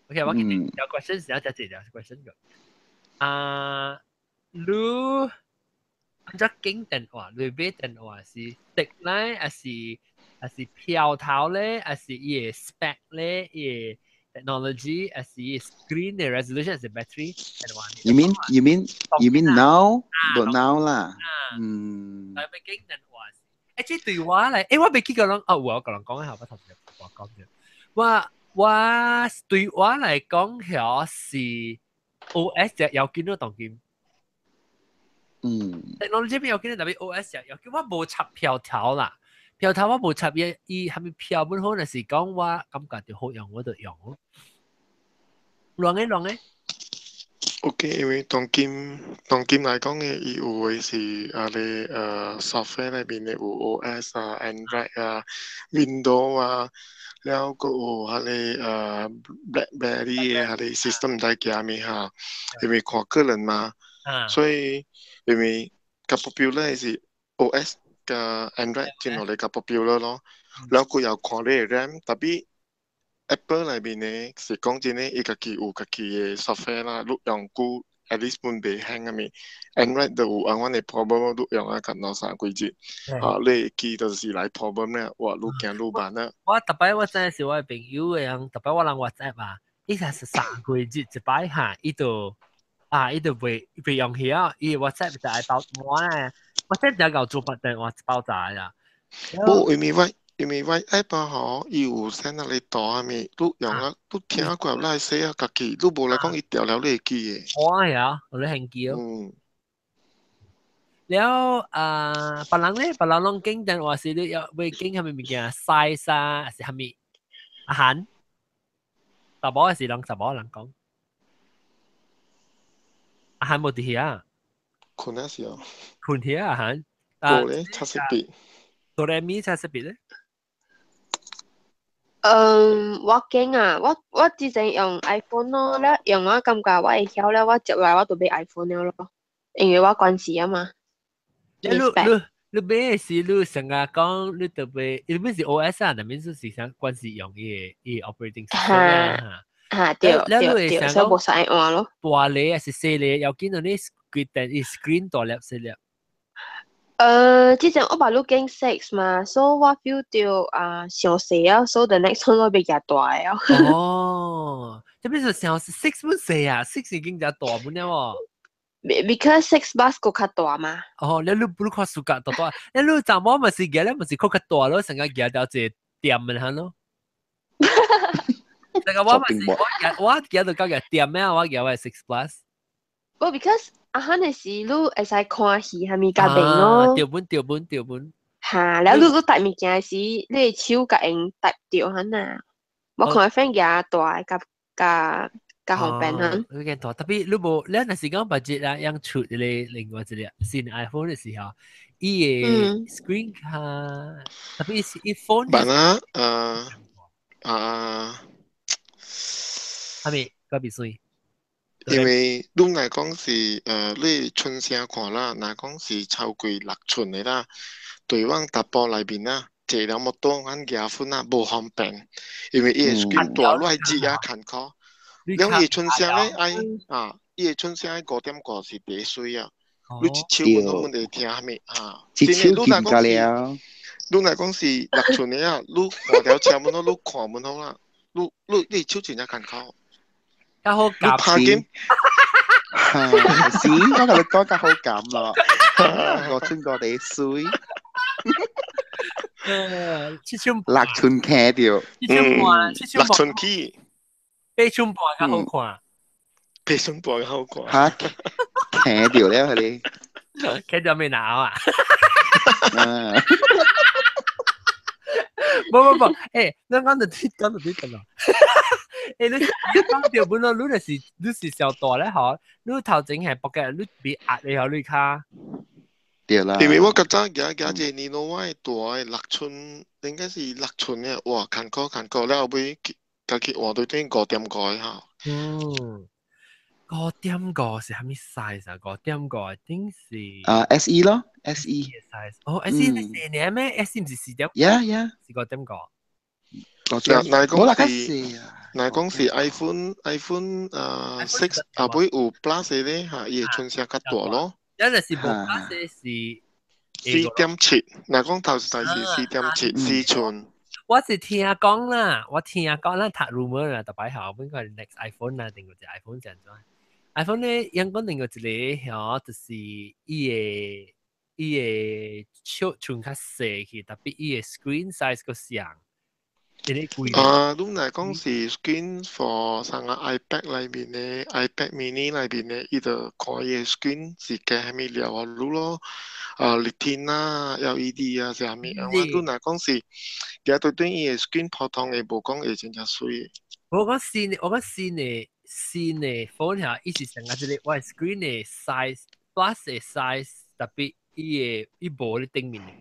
OK，我記得有 question 時，再一條 question 個。啊，你按怎揀電話？你買電話是特咧，還是還是標頭咧，還是伊个 spec 咧，伊个 technology，還是伊 screen 的 resolution，還是 battery 電話 You mean now? But now 啦。嗯。係咪揀電話？欸，這對我來，欸，我袂記個人，哦，我共人講下，我頭先我講咗，我我對我來講，遐是 OS 就要緊咯，當今。technology 比較緊，特別 OS 要緊，我無插標頭啦，標頭我無插伊，伊蝦米標本好，若是講我感覺就好用，我就用咯。亂的亂的。 OK，因為當今當今來講嘅，伊有的是啊個software 內面的有 OS 啊、Android 啊、Windows 啊，了閣有彼个BlackBerry 的彼個 system 在行的哈，因為看個人嘛，所以因為較 popular 的是 OS 佮 Android 這兩个較 popular 咯，了閣又看你的 RAM，特別 Apple 內面呢是講真的，伊家己有家己的 software 啦，你用久 at least 本袂輕啊咪，Android 就有按阮的 problem 你用啊，較兩三幾日，啊，你會記就是來 problem 咧，哇，愈行愈慢啊。我特擺我真是我的朋友的人，特擺我人 WhatsApp 啊，伊才是三幾日一擺下，伊就啊，伊就袂袂用去啊，伊 WhatsApp 就愛爆我咧，WhatsApp 就夠做不定我爆炸啊。無，因為我 app 吼，伊有 send 啊你圖啊咪，你用啊，你聽過來寫啊家己，你無來講伊調了你會記的。我呀，我咧興記哦。了啊，別人咧，別人攏經電話是你要會經係咪物件 size 啊，還是係咪阿韓？查某還是人查某人講？阿韓無佇遐。困啊是哦。困遐阿韓。過咧，測識別。哆來咪測識別咧？嗯，我驚啊！我之前用 iPhone 咯，了用我感覺我會曉了，我接落來我就買 iPhone 了咯，因為我關係啊嘛。你買的是你成日講你特別，你買是 OS 啊，那邊是想關係用伊個 operating system 啊。嚇對對對，所以無使換咯。大粒還是細粒？要緊到你 screen 伊 screen 大粒細粒。之前我把你揀 6 嘛，所以我 feel 到啊，傷細啊，所以 the next one 我欲夾大啊。哦，這邊是上 6 本細啊，6 已經較大本了喎。 Because 6 Plus 閣較大嘛。哦，你不看數格大大，你查某嘛是夾咧，嘛是較大咯，成個夾到一個店的下咯。成個我嘛是我夾到到個店咩？我夾我 6 Plus。不，because 啊，哈那時你會使看戲，係咪較便咯？對本對本對本。嚇，了你你帶物件時，你的手較用搭著哈呐。我看 friend 夾大較較較方便哈。你見大，特別你無，你若是講 budget 啊，樣出一個另外一個新 iPhone 的時候，伊個 screen 較特別伊 phone。辦啊，啊。係咪？個別水。因為你若講是你春聲看啦，若講是超過6寸的啦，對阮查埔內面啊，坐了摩托阮舉粉啊無方便，因為伊的 screen 大落字啊艱苦。了伊春聲咧愛啊，伊的春聲愛5.5是第水啊，你一手阮攏會聽啥物啊？一手緊甲了。你若講是6寸的啊，你換條車門咯，你看門好啦，你手真正艱苦。較好夾拍緊，是，我同你講較好夾咯，5寸個地水，7寸 6寸聽著，7寸半，7寸 6寸起， 8寸半較好看，8寸半較好看，嚇，聽著了佢哋，聽著未鬧啊？無無無，你講到啲講到啲咁咯。你講到本來你就是你是小大咧嗬，你頭前係博嘅，你別壓你嗬，你卡。對啦。因為我較早舉舉一個尼諾瓦的大的六寸，應該是六寸的，哇，艱苦艱苦，了後尾家己換對等5.5的哈。嗯，5.5是啥物 size 啊？5.5頂是。啊，SE 咯，SE。 size。哦，SE 係四年咩？SE 唔是4點？ Yeah。是5.5。若講是，若講是 iPhone 6後尾有 Plus 咧嚇，伊的春聲較大咯。一係是無 Plus 是 4.7，若講頭一代是4.74寸。我是聽講啦，我聽講啦，讀 rumor 啦，特擺後邊個 next iPhone 啦，定個隻 iPhone 這樣子。iPhone 咧，應該另外一個嗬，就是伊個尺寸較細去，特別伊個 screen size 個小。啊，你若講是 screen for 啥個 iPad 內面的 iPad mini 內面的，伊就看伊的 screen 是加啥物料啊，你咯，啊，Retina LED 啊，啥物啊？我你若講是，其實對對伊的 screen 普通的，無講會真正媠。我講新的 phone 嚇，伊是成個這個我 screen 的 size plus 的 size，特別伊的伊無咧頂面的。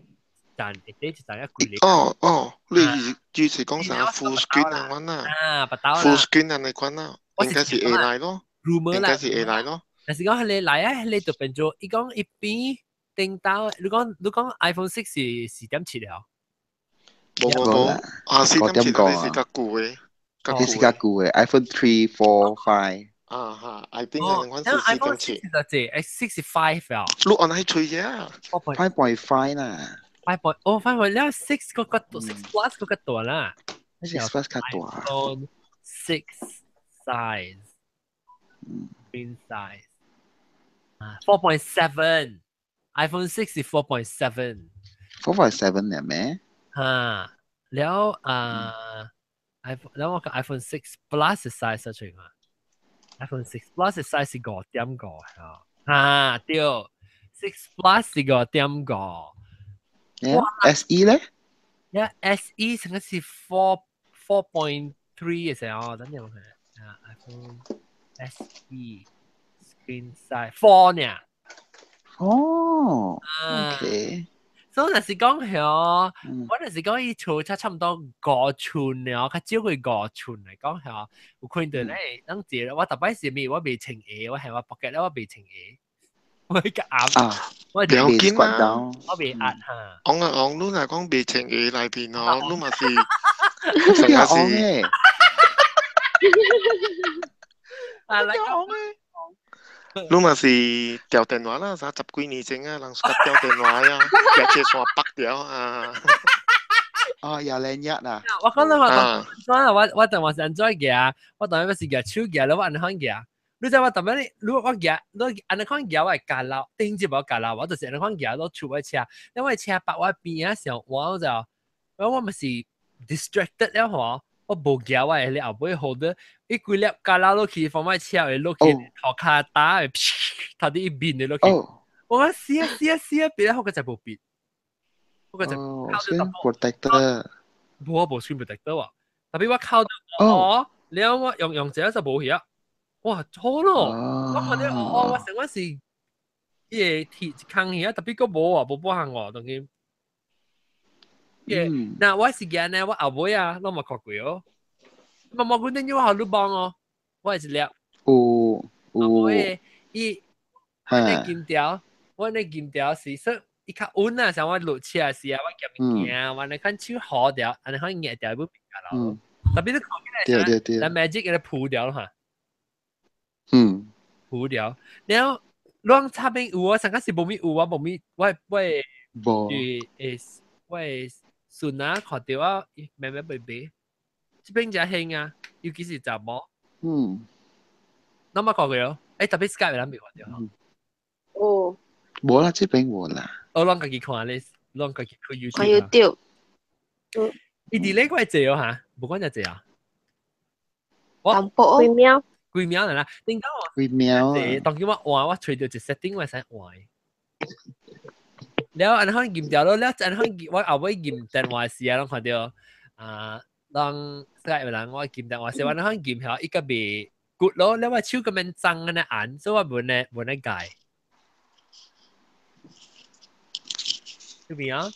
但會第一層一幾個。哦哦，你是就是講啥 full screen 啊款啊？啊，不到啦。 full screen 按呢款啊，應該是會來咯。應該是會來咯。但是講彼個來啊，彼個就變做伊講一邊頂到，你講 iPhone 6 是4.7了。無無無，啊4.7那是較舊的，這是較舊的 iPhone 3、4、5。啊哈，I think 係款是 iPhone 4.7。 6就這，6是5啊。你按係吹啫。 5.5 啦。 five point 哦，five point 了 six 個個 six plus 個個大啦。 6 plus 較大。 iPhone 6 size screen size 啊， 4.7，iPhone 6 是 4.7。 4.7 嚟咩？嚇，了啊 iPhone 了我個 iPhone 6 Plus 嘅 size 出嚟嘛？iPhone 6 Plus 嘅 size 是5.5嚇，啊對，6 Plus 是5.5。 SE 咧？呀，SE 成個是 4.3 嘅時候，等陣我睇啊，iPhone SE screen size 4 呢。哦，OK。所以若是講響，我若是講伊厝差唔多5寸了，較少過5寸嚟講響，有可能咧，咱一個我逐擺是咪我未穿鞋，我係我 pocket 咧我未穿鞋，我個壓，我不要緊啦，我未壓哈。講啊講，你若講未穿鞋內邊哦，你嘛是成日是。啊，嚟講你嘛是掉電話啦，啥十幾年前啊，人較掉電話呀，夾車線拔掉啊。哦，廿零日啊！我講你話講，我當話是按怎行，我當時是舉手舉，我按怎行？你知我當咩？如果我舉，你按怎款舉，我會加老，頂一無加老，我就是按怎款舉，攞出我車，因為車泊我邊仔時，我就我咪是 distracted 了吼。我無舉我的後尾 hold，伊規粒加老落去，放我車會落去頭殼打會，頭佇伊面的落去。我講死啊死啊死啊！別啊，我個就無變，我個就 screen protector。無啊，無 screen protector 喎。特別我靠到哦，了我用用這就無去啊。哇，好咯！我看到哦，我成我是伊個鐵一空去啊，特別閣無啊，無半項喎，當今。嗱，我是驚呢，我後尾啊，攏嘛看過哦。嘛無固定要學你幫哦，我係一粒。有有。尾伊，我那金條，我那金條是說伊較穩啊，像我落車時啊，我夾物件，我那看手好掉，按呢看硬掉不變咯。特別你看起來，對對對，那 magic 給它鋪掉了哈。鋪掉，然後亂插邊有啊，上個是無咪有啊，無咪我無。誒，我孫啊，看到啊，慢慢買買，這邊真興啊，尤其是查某。攏捌看過哦，欸，特別 Skype 咱未看到。哦。無啦，這邊無啦。我攏家己看咧，攏家己看 YouTube。看 YouTube。伊佇咧個濟哦哈，無管只濟啊。淡薄。幾秒？幾秒啦，頂到我。幾秒。當今我換，我揣著一 setting 我會使換。了，按怎撳掉咯？了，按怎我後尾撳電話時啊，攏看到啊，人 Skype 人我撳電話時，我按怎撳遐，伊個袂 good 咯。了，我手咁樣髒按呢按，所以我無呢無呢改。有邊啊？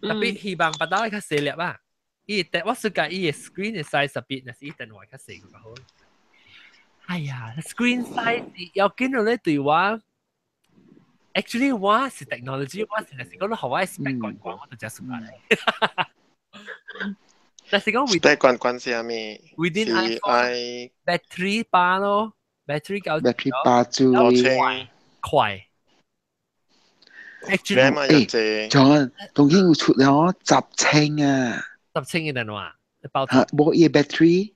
特別希望別到較細粒啊！伊我暑假伊個 screen 的 size 特別，若是伊電話較細較好。哎呀，screen size 要緊落咧對我。Actually，我是 technology，我是若是講你予我 spec 懸懸，我就真 suka 咧。但是講 spec 懸懸是啥物？Within iPhone battery 巴咯，battery 夠 battery 巴住快快。 Actually，欸，John，當今有出了10千啊， 10千嘅電話，包無伊 battery。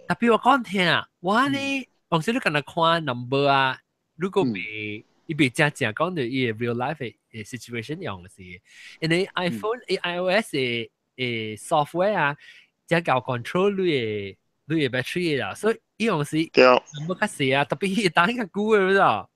特別我講聽啊，我呢，當時你敢若看 number 啊，如果未伊袂正正講到伊個 real life 的 situation 用是，因為 iPhone、iOS 的 software 啊，才夠 control 你的 battery 啦，所以伊用是 number 較細啊，特別伊當較久的，知道？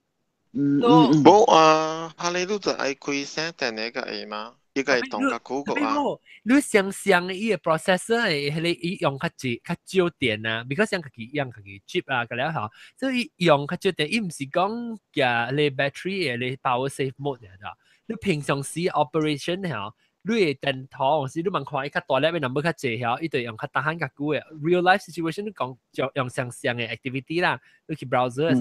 無啊，哈你你就愛開聲電個會嗎？伊個會動較久個啊。你想象伊個 processor 的彼個伊用較濟較少電啊，because 像家己用家己 chip 啊，個了吼，所以用較少電，伊毋是講嘅你 battery 的你 power save mode 爾咋？你平常時 operation 吼，你的電筒是你問看伊較大粒的 number 較濟吼，伊就用較大漢較久的。real life situation 你講就用相像的 activity 啦，你去 browser，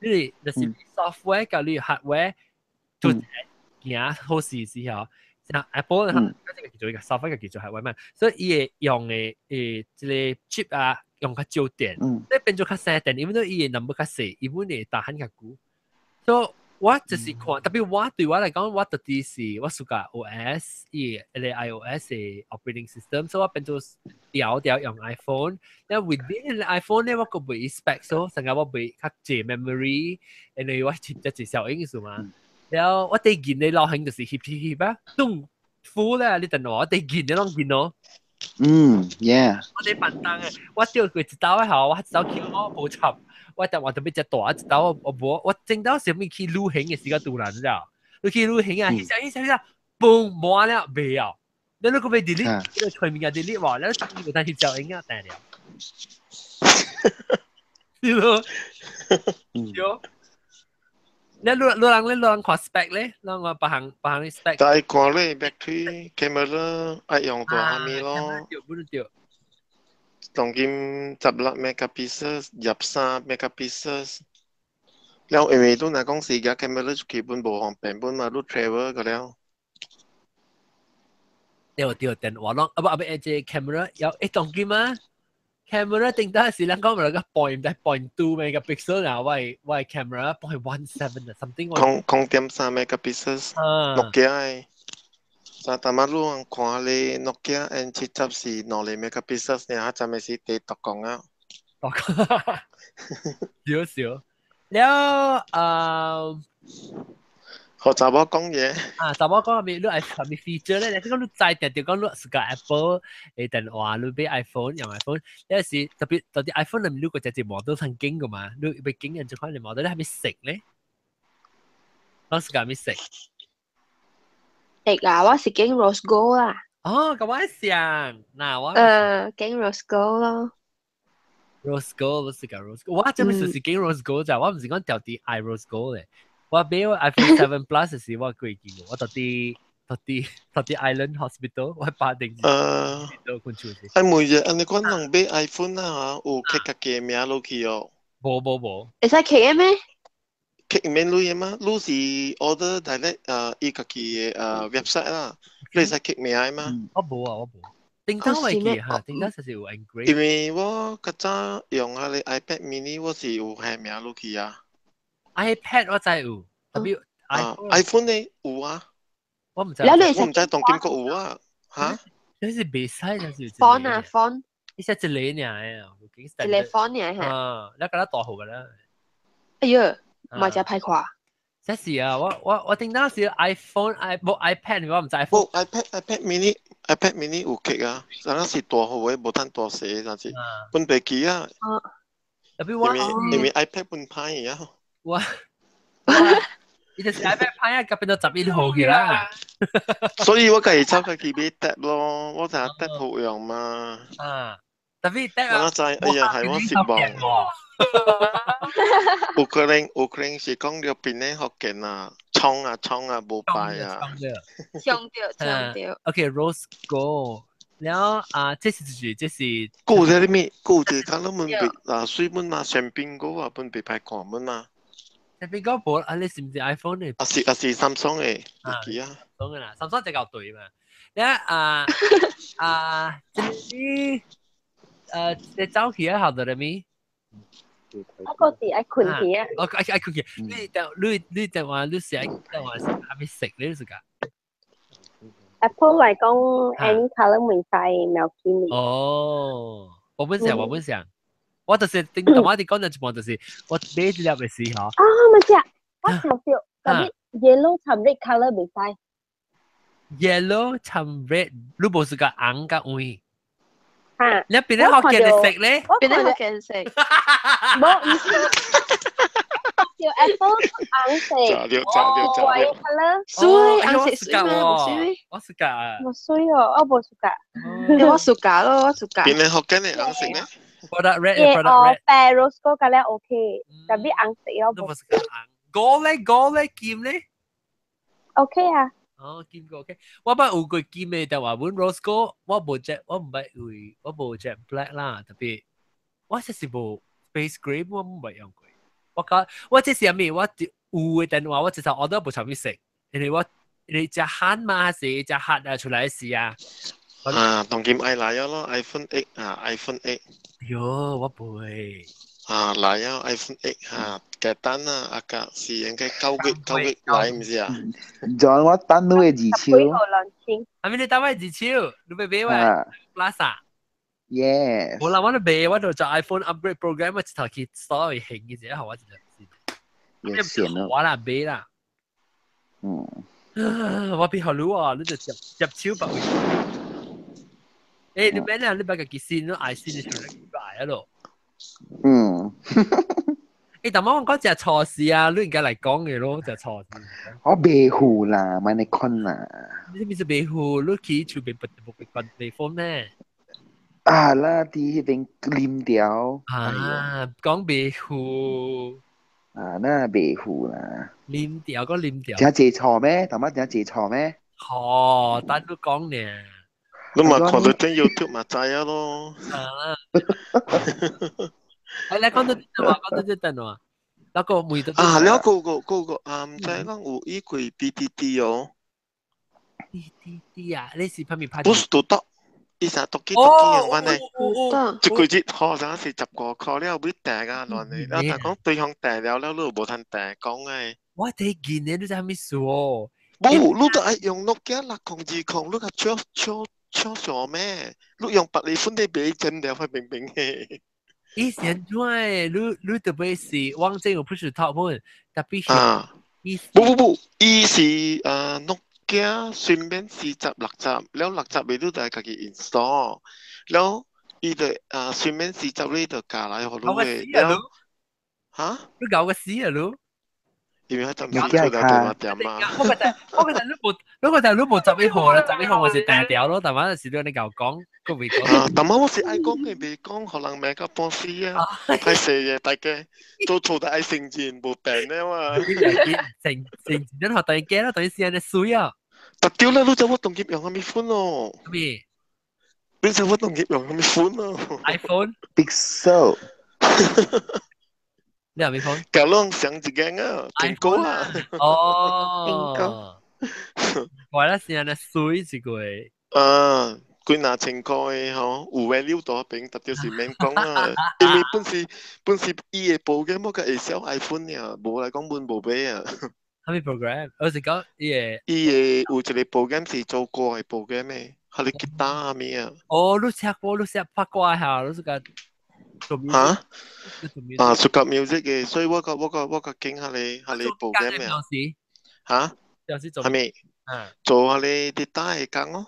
你就是 software 佮你 hardware 做行好事時候。像 Apple 它這個叫做一個 software 叫做 hardware 嘛，所以伊會用的這個 chip 啊，用較少電，你變做較省電，因為伊嘅 number 較細，伊本會打很較久。所以我就是看，特別我對我來講，我特別是我暑假 OS 伊個 iOS 嘅 operating system，所以我變做調調用 iPhone。因為 within iPhone 咧，我個袂 spec，所以成日我袂較濟 memory，因為我貼一隻小英數嘛。然後我第見你流行就是翕翕翕啊，咚敷咧，你電話我第見你攏見咯。嗯，yeah。我哋笨蛋嘅，我掉佢一刀後，我一刀橋我無插，我就話特別隻大一刀我無，我正當時咪去旅行嘅時間突然之你去旅行啊，翕相翕相翕相，嘣無了袂啊，你如果被 delete，你隨便嘅 delete 話，你個單翕照影啊，定了。是咯，對。你你人你人看 spec 咧，咱我別行別行啲 spec。但係看咧 battery camera 愛用到蝦米咯？對，不對。當今16 megapixel、23 megapixel，了因為你若講是個 camera 基本無方便本嘛，你 travel 個了。對對，電話攏啊不啊不，這 camera 有一當今啊。camera 頂得是咱講咪個 point 0.2 megapixel 啊，我我 camera 0.17 啊，something。0.3 megapixel，諾基亞的。但淡仔你看咧，諾基亞 N70是2個 megapixel，爾下陣是第獨講啊。獨講，少少。了呃。學查某講嘢。啊，查某講係咪你愛係咪 feature 咧？你講你知定定講你是個 Apple 嘅電話，你買 iPhone 用 iPhone，有時特別特別 iPhone 裏面你個隻隻 model 曾經噶嘛，你被經人就看你 model 你係咪食咧？當時係咪食？食啊！我是揀 rose gold 啦。哦，咁我想，嗱我。揀 rose gold 咯。 rose gold 我是個 rose gold，我這邊就是揀 rose gold 咋，我唔是講掉啲愛 rose gold 咧。我買我 iPhone 7 Plus 時我過見我到啲 Island Hospital，我八定。哎，每日按你講人買 iPhone 啊，有刻家己名落去哦。無無無。會使刻嘅咩？刻免鐳嘅嗎？你是 order direct 伊家己嘅website 啦，你會使刻名嘅嗎？我無啊，我無。頂當會記哈，頂當實是有 engrave。因為我較早用啊個 iPad mini，我是有刻名落去啊。 iPad 我知有，特別 iPhone 呢有啊。我唔知。我唔知當今閣有啊，嚇？這是袂使，這是。 font 啊 font。你寫一個爾啊，一個 font 爾嚇。啊，你覺得大號㗎啦。哎呀，嘛真歹看。這是啊，我頂當時 iPhone i 無 iPad，我唔知 iPhone。無 iPad iPad mini iPad mini 有刻啊，啥是大號的，無趁大細，但是本袂記啊。特別我因為 iPad 本歹啊。我，伊就是 iPad 歹啊，甲變到11號去啦。所以我家己走家己買 Tab 咯，我知 Tab 好用嘛。啊，特別 Tab 我知，哎呀，係我失望。有可能是講著邊個福建啊，創啊創啊，無敗啊。衝著衝著。 OK，Rose Gold。然後啊，這是就是這是。顧這咩？顧這看咱們別啊，水本嘛，香檳果啊，本別歹看本嘛。香檳果無啊？你是毋是 iPhone 的？啊是啊是 Samsung 的，記啊。 Samsung 啦，Samsung 就夠對嘛。你啊啊，這是你走去啊，後頭了咪？我個是愛困去啊。我愛愛困去。你電你你電話你是愛電話是還沒食你是個？Apple 來講，any color 袂使苗見。哦，我本想我本想，我就是頂同我哋講咗一半，就是我買一粒嘅時候。啊，咪只，我想到，特別 yellow 同 red color 袂使。 yellow 同 red，你無是個紅甲黃？嚇！你邊個學見色咧？邊個學見色？無，唔是。叫 Apple 紅色，white color，水紅色水嗎？水，我是㗎。無水哦，我無 suka。我 suka 咯，我 suka。邊個學見的紅色咧？Product red，哦，白 rose 嗰個咧 OK，特別紅色我無。gold 咧，gold 咧，金咧？OK 啊。哦，金個 OK，我捌有過金的，但話阮 rose gold，我無隻，我毋捌為，我無隻 black 啦，特別我實是無 space grey，我毋捌用過。我講我這是啥物？我有的電話，我直頭 order 無啥物色，因為我你食汗嘛，還是食汗啊出來時啊，啊，當今愛來咯，iPhone 8啊，iPhone 8。喲，我不會。啊，來啊，iPhone 8啊，簡單啊，阿個是應該9月9月來，毋是啊？ John，我等你的二手。阿咪你等我二手，你欲買我？Plaza。 Yes。冇啦，我都買，我就做 iPhone upgrade program，我一頭去 store 行嘅啫，我一隻。有線咯。我啦買啦。我變好你啊，你就接接手白位。誒，你免啊，你把家己先，你愛先，你就來啊咯。誒，但我講食錯事啊，你應該來講嘅咯，食錯事。我袂赴啦，莫你看啦。你咩是袂赴？你去厝邊不不不地方咩？啊啦，佇彼邊啉掉。啊，講袂赴。啊，那袂赴啦。啉掉個啉掉。真濟錯咩？頭媽真濟錯咩？哦，等你講呢。你嘛看到啲 YouTube 嘛知啊咯。啊。誒，你講到邊度啊？講到這陣啊？那個每到啊，了個個個個啊，毋知咱有依個 PTT 哦。 PTT 啊，你是拍咪拍？不是都得，伊成讀機讀機樣呢？一個月好像是15塊了，要訂啊亂的。然後但講對方訂了了，你無通訂講的。我睇見你，你知啥物事哦？無，你都愛用諾基亞6020，你較笑笑笑啥咩？你用別個款的買真了，會明明的。以前怎的？你特別是網站有 push talk 本，特別啊，不不不，伊是諾基亞順便46集，了六集你都就係家己 install，了伊就順便四十你就加來予你的，了嚇？你搞個死啊你！因為佢暫時做到電話店嘛。我覺得你無，你覺得你無11號啦，11號我是訂掉咯，但係是你夠講，個未講。啊，但係我是愛講嘅，未講，可能名個半死啊，太細嘅，大家做錯得愛承認，無病咧嘛。承承認學大家啦，等於是安尼水啊。特屌啦，你知我當今用啥物款咯？咩？你知我當今用啥物款咯？iPhone Pixel。你係咩款？搞攏上一間啊，蘋果啊。哦。蘋果。我啦是安尼水一個。啊，幾若千塊的吼，有 value 大邊，特別是免講啊。因為本是伊的 program 我較會曉 iPhone 爾，無來講阮無買啊。啥物 program？我是講伊的。伊的有一個 program 是做歌的 program 的，彼個吉他啊物啊。哦，你寫歌，你寫拍歌下，你是個。嚇？啊，屬及 music 嘅，所以我較經彼個 program 嘅。嚇？做係咪？做彼個 data 的工咯。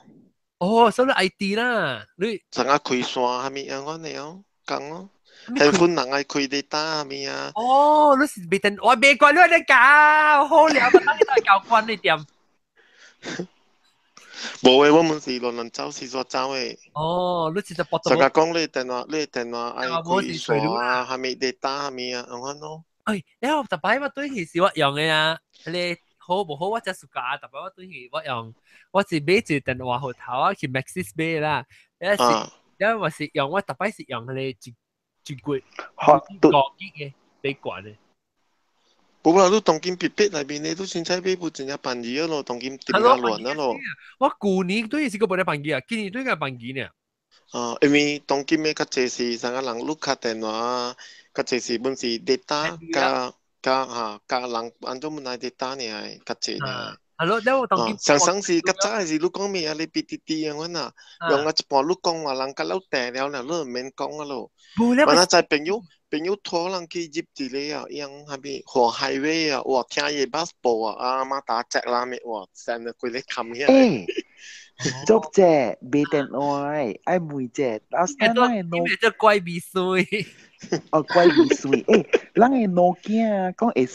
哦，所以 IT 啦，你。成日開線係咪樣款的哦？工咯。handphone 人愛開 data 係咪啊？哦，你是未電，我未關你咧搞，好了，我等你來搞關你點。無誒，我們是亂亂走是煞走的。哦，你是就搏到。成日講你電話，你電話愛開線啊，係咪 data 係咪啊？按款咯。哎，你我特擺我對起是我用的啊，你好無好我才 suka，特擺我對起我用，我是買一個電話號頭啊，去 Maxis 買啦，你是，你我是用我特擺是用彼個一一月5 G 的，比懸的。無啦，你當今別別內面的，你凊彩買部真正便宜咯，當今點啊亂啊咯。我舊年對是個無咧便宜啊，今年對個便宜呢。啊，因為當今的較濟是啥個人碌卡電話，較濟是本是 data 加加嚇加人按怎本來 data 呢，較濟呢。係咯，你我當今上上是較早的是你講咩啊？你 PTT 樣款啊，用啊一半你講話人較老訂了啦，你就免講啊咯。我那在朋友拖人去入一個啊，用啥物河 highway 啊，哇，聽伊 bus 報啊，阿媽打隻啦咩，哇，成日規個冚起來。欸，足者買電話，愛問者，last time 咱的諾，這怪味水。哦，怪味水，欸，咱的諾基亞講會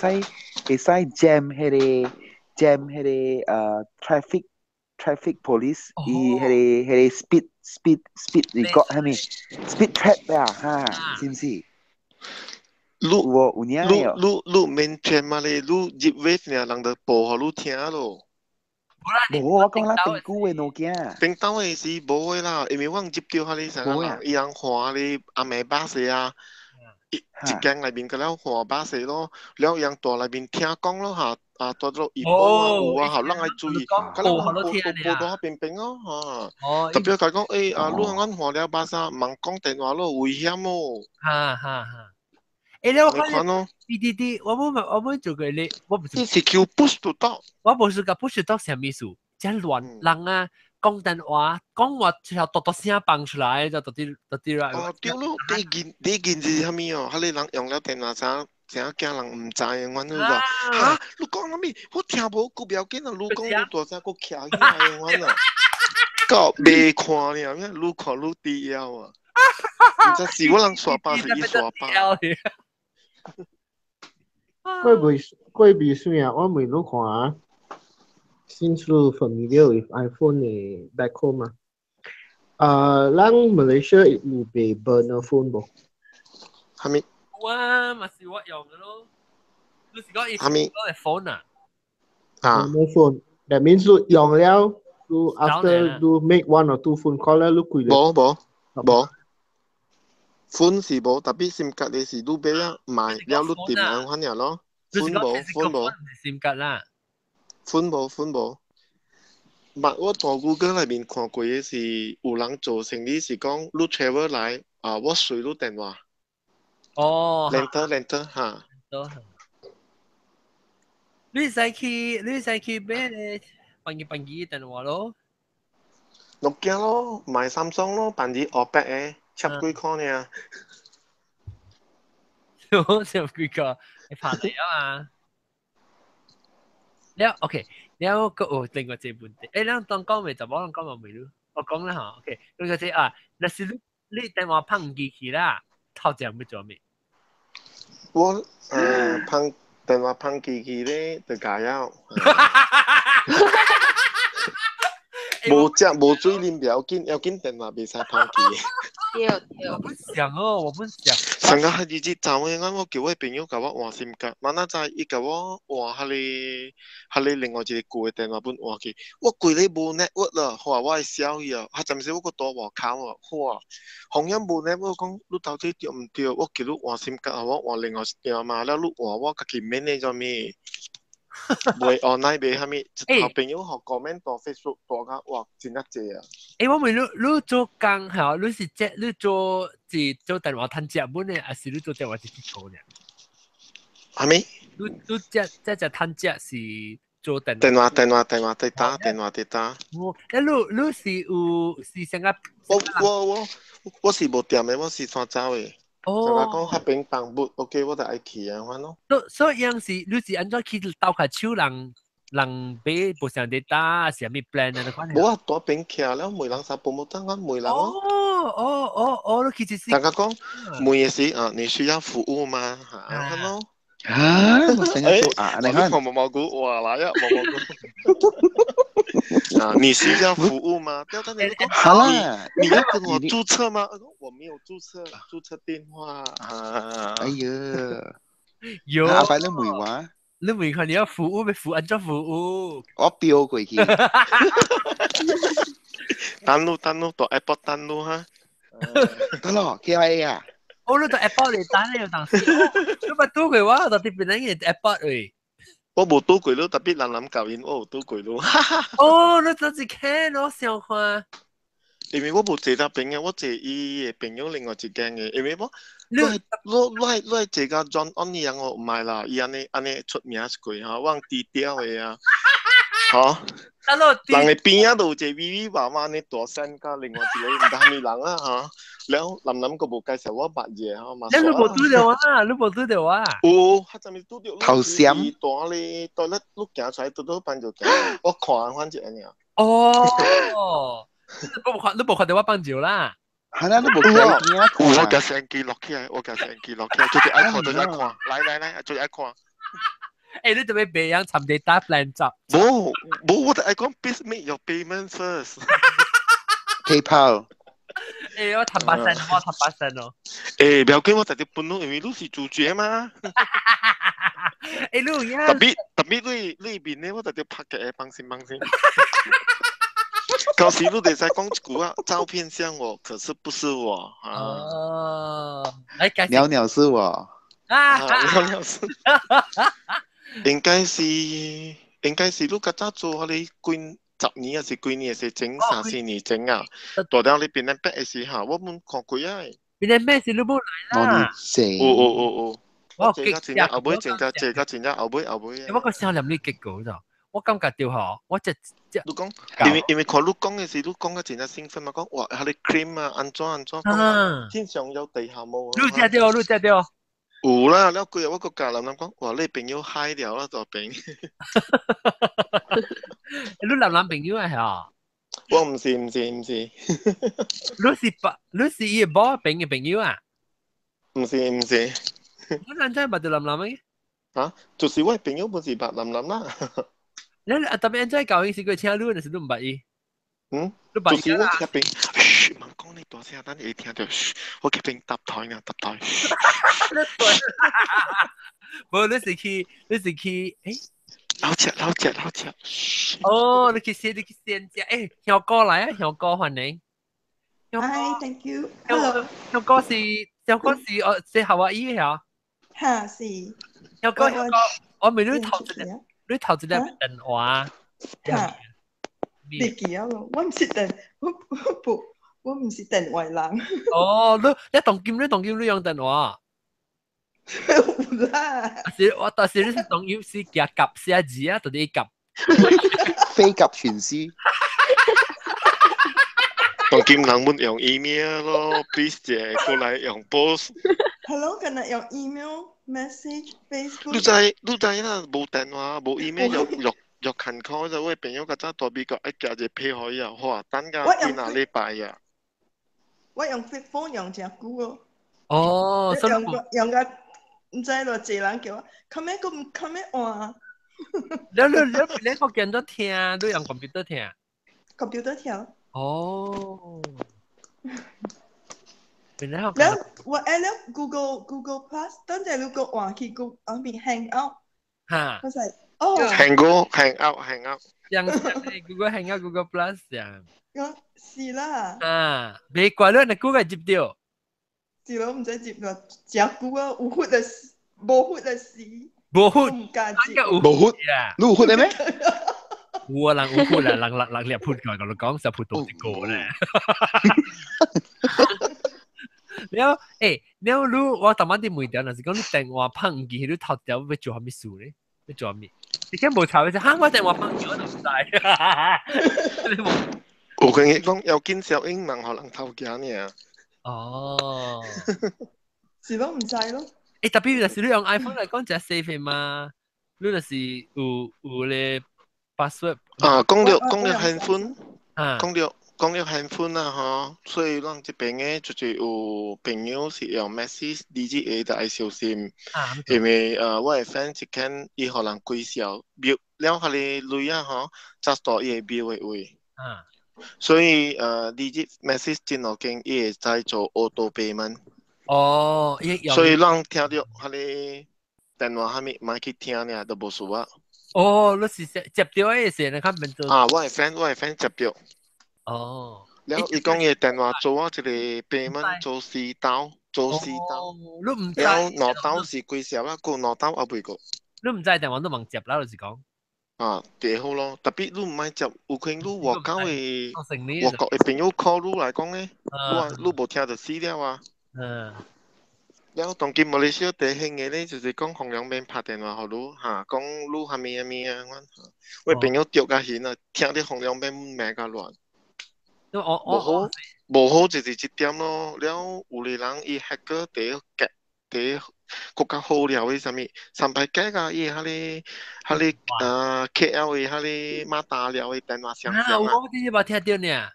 使 jam 彼個 jam 彼個traffic police，伊彼個 speed record 啥物 speed trap 啊，哈，是毋是？你有影你你你免聽嘛咧，你入 wave 爾人就報予你聽咯。無，我講咱頂久的諾基亞。頂兜的是無的啦，因為我入著彼個啥個人，伊人換咧暗暝巴士啊，一間內面閣了換巴士咯，了伊人蹛內面聽講咯哈，啊，多咗怡保啊，有啊，後人愛注意，咁人報報到邊邊哦，嚇。哦。特別佢講，誒啊，你按換了巴沙，茫講電話咯，危險哦。哈哈哈。誒，你我看咯。 PDD，我冇做過你，我唔是。你是叫 push to talk。我無是甲 push to talk 啥物事，真亂人啊！講電話，講話最後嘟嘟聲放出來，就嘟啲嘟啲啦。哦，對咯，第一件是啥物哦？彼个人用了電話啥，啥驚人毋知的，阮就話哈，你講啥物？我聽無，閣不要緊啊！你講你大聲，閣徛起來的，阮啊，到袂看爾，愈看愈低枵啊！毋知是我人刷吧，是伊刷吧。過未算啊！我問你看啊。Since you familiar with iPhone 的 back home 啊，啊，咱 Malaysia 有賣 burner phone 無？啥物？有啊，嘛是我用的咯。你是講伊啥物講 phone 啊？啊，burner phone，that means 你用了，你 after 你 make one or two phone call 了，你開無無無，phone 是無，特別 SIM 卡的是你買啊買了你掂按款爾咯。phone 無 phone 無，SIM 卡啦。款無款無，捌我在 Google 內面看過的是有人做生意是講，你 travel 來啊，我隨你電話。哦。 rental rental 哈。你使去買咧，放機放機電話咯。諾基亞咯，買 Samsung 咯，辦二二百的，七幾塊爾。七幾個？你拍嚟啊嘛？了 OK，了個有另外一個問題，誒，咱當講未就冇人講冇未咯，我講啦嚇，OK，另外一個啊，若是你電話碰機去啦，頭前欲做咩？我碰電話碰機去咧，就加油。無食無水啉，不要緊，要緊電話袂使碰機。對對。我不想哦，我不想。上個日子走的，我叫我朋友共我換 SIM 卡，明仔載伊共我換彼個，彼個另外一個舊的電話本換去，我規日無 network 啦，哇！我會消去啊，啊，暫時我閣蹛外口啊，哇！紅影無 network，講你到底對毋對？我叫你換 SIM 卡，我換另外一張嘛，了你換我家己免咧做物？袂 online 袂啥物，一頭朋友予 comment 到 Facebook 大甲哇，真正濟啊！欸，我問你，你做工嚇，你是接你做是做電話趁食本的，還是你做電話是去做呢？啥物？你這這隻趁食是做電電話電話電話佇打電話佇打。哦，欸，你是有是啥個？我是無店的，我是徙走的。哦，就講彼邊放物，OK，我就愛去啊，款咯。所以樣是，你是按怎去鬥下手人人買無相佇打，是啥物 plan 啊？款。無啊，蹛邊徛了，問人啥保姆等我問人咯。哦哦哦哦，你其實是。大家講問的是啊，你需要服務嗎？嚇，款咯。啊，我成日做啊，你看。毛毛菇，哇來啊，毛毛菇。啊，你需要服務嗎？不要等你講。好啦，你要跟我註冊嗎？我沒有註冊，註冊電話。啊，哎呀，有阿伯你問我，你問看你要服務沒服？按怎服務？我飆過去。等路等路到 Apple 等路哈。得咯，KIA 啊。我你到 Apple 嚟等你有當時，你捌拄過我，到啲邊個 Apple 位？我無拄過咯，特別人人教因，我有拄過咯。哦，你真是看我想看。因為我無坐他朋友，我坐伊的朋友另外一間的，因為我我坐甲 John On 伊樣哦，毋係啦，伊按呢按呢出名一過吼，我低調的啊，吼。人的邊仔都有一個微微娃娃呢大聲，甲另外一個毋知蝦米人啊吼。了，林林閣無介紹我捌伊吼嘛。你無拄著我，你無拄著我。有，較陣時拄著。頭閃。大咧，大咧，你行出來拄拄放就行，我看反正按呢。哦。你無看，你無看到我放尿啦？係啦，你無看見啊？我共相機錄起來，我共相機錄起來，做者愛看，做者愛看，來來來，做者愛看。欸，你做咩袂曉參 data plan 執？無無，我就愛講 please make your payment first。 PayPal。欸，我坦白聲，我坦白聲哦。欸，不要緊，我直接分咯，因為你是主角嘛。欸，你有影？特別特別你你面咧，我直接拍起來，放心放心。到時你會使講一句啊，照片像我，可是不是我啊。哦，來鳥鳥是我。啊，鳥鳥是。應該是你較早做彼個幾十年還是幾年，還是整三四年整啊？大了你變得白的時候，我們看過啊。變得咩事你冇來啦？有有有有。我這個真正後尾，真正這個真正後尾後尾啊！我個聲念你結果就，我感覺到吼，我這這你講，因為看你講的時，你講個真正興奮嘛，講哇，彼個 cream 啊，按怎按怎，講天上有地下無。你食著，你食著。有啦，了幾日我閣教人人講，哇，你朋友嗨了啦，大朋。你男男朋友啊？嚇？我毋是毋是毋是。你是白，你是伊個某朋嘅朋友啊？毋是毋是。你男仔捌著男男嘅？啊，就是我朋友不是捌男男啦。你啊，特別在教伊是過請你，還是你毋捌伊？嗯，你捌就是我這邊，噓，莫講你大聲，等會聽著。噓，我這邊搭台呢，搭台。無，你是去，你是去，欸？老食老食老食。哦，你去先，你去先食。欸，香哥來啊，香哥歡迎。 Hi，thank you。Hello。香哥是香哥是哦，是夏威夷嘅嚇。嚇是。香哥香哥，我問你頭一個，你頭一個電話。嚇。別記啊咯，我毋是電，我我不，我毋是電話人。哦，你當今你當今你用電話？有啦。是我，但是你是當今是夾夾寫字啊，到底夾？飛鴿傳書。當今人們用 email 咯，please 者過來用 post。 Hello，今日用 email、message、Facebook。你知你知啦，無電話、無 email 又又又勤苦就我朋友較早大美國愛寄一個批予伊啊，哇，等甲幾若禮拜啊。我用 flip phone 用誠久哦。哦，用個用個毋知偌濟人叫我，後尾閣毋後尾換。你你你你福建都聽，你用 computer 聽？computer 聽。哦。了，我愛了 Google Plus，等陣你閣換去 Google 啊邊 Hangout。嚇！我係哦。 Hangout Hangout Hangout。像 Google Hangout Google Plus 樣。我是啦。啊，別怪你，你 Google 接著。是咯，毋知接落誠久啊，有血就死，無血就死。無血，毋敢接。無血，你有血的咩？有啊，人有血啦，人人人掠潑過，我講就潑到一個咧。了，欸，了你我逐擺佇問條，若是講你電話拍毋記，你頭條欲做啥物事咧？欲做啥物？你敢無查？哈，我電話拍記我都毋知。有可能講要緊小英人予人偷行爾。哦，是咯，毋知咯。欸，特別若是你用 iPhone 來講，誠 safe 嘛？你若是有有咧 password 啊，講著 handphone，講著 handphone 啊，吼，所以咱這邊的就是有朋友是用 Maxis DGA 就愛小心，因為我的 friend 一間伊予人歸銷，標了彼个鐳啊吼，才到伊的標的位。所以Digi Maxis 真路間伊會使做 auto payment。哦，所以咱聽著彼个電話啥物，莫去聽爾，都無事啊。哦，你是接著彼個時，你較免做。啊，我的 friend 接著。哦。了，伊講伊電話做我一個 payment 做四刀，做四刀。你毋知？了兩刀是幾小啊？過兩刀也未過。你毋知電話都茫接啦，就是講。啊，第好咯，特別你毋愛接，有可能你外國的外國的朋友 call 你來講咧，你你無聽就死了啊。了，當今馬來西亞第興的咧，就是講洪良免拍電話予你，哈，講你啥物啥物啊，我朋友著甲興啊，聽著洪良免罵甲亂。我無好，無好就是這點咯。了，有的人伊 hacker 第一個第一閣較好料的啥物，三擺改啊，伊彼个彼个KL 的彼个馬達了的電話相啊，我啲捌聽著呢，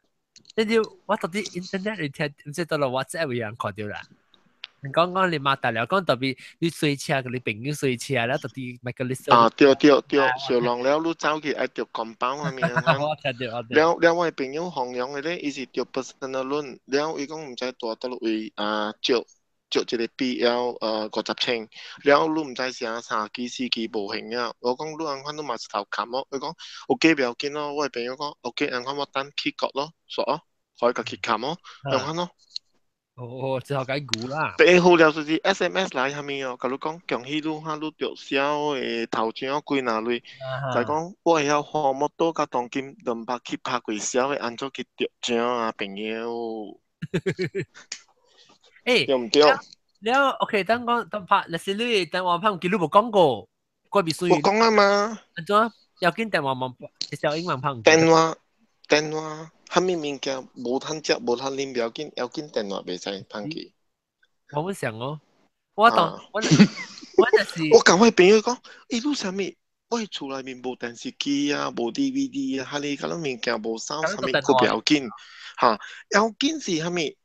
你就我到底 internet 裡聽，毋知到了 WhatsApp 有人看著啦。你講講你馬達了，講特別你隨車，佮你朋友隨車了，到底咪個你啊，對對對，小龍了，你走去愛著紅包啥物啊？我聽著，我了了，我的朋友弘揚的咧，伊是著 personal loan，了伊講毋知蹛佗位啊借借一個 BL 50千，了你毋知啥三期四期無還啊？我講你按款你嘛是頭砍哦，伊講 OK 不要緊咯，我的朋友講 OK，按款我等去國咯，煞哦，可以共去砍哦，按款咯。哦，只好解估啦。第一好了就是 SMS 來蝦米哦，佮你講恭喜你哈，你著痟的頭獎幾若鐳，就講我會曉花摩托佮當今200去拍過痟的，按怎去著獎啊朋友？欸，對毋對？了 OK，等講等拍，若是你電話拍唔記你無講過，過未算。我講啊嘛。按怎？要緊電話網，小英文拍唔？電話。蝦米物件無通食，無通啉，不要緊，要緊電話袂使放棄。我本想哦，我當我我就是我共我朋友講，欸，你啥物？我厝內面無電視機啊，無 DVD 啊，哈哩，佮咱物件無啥，啥物閣不要緊，哈，要緊是蝦米？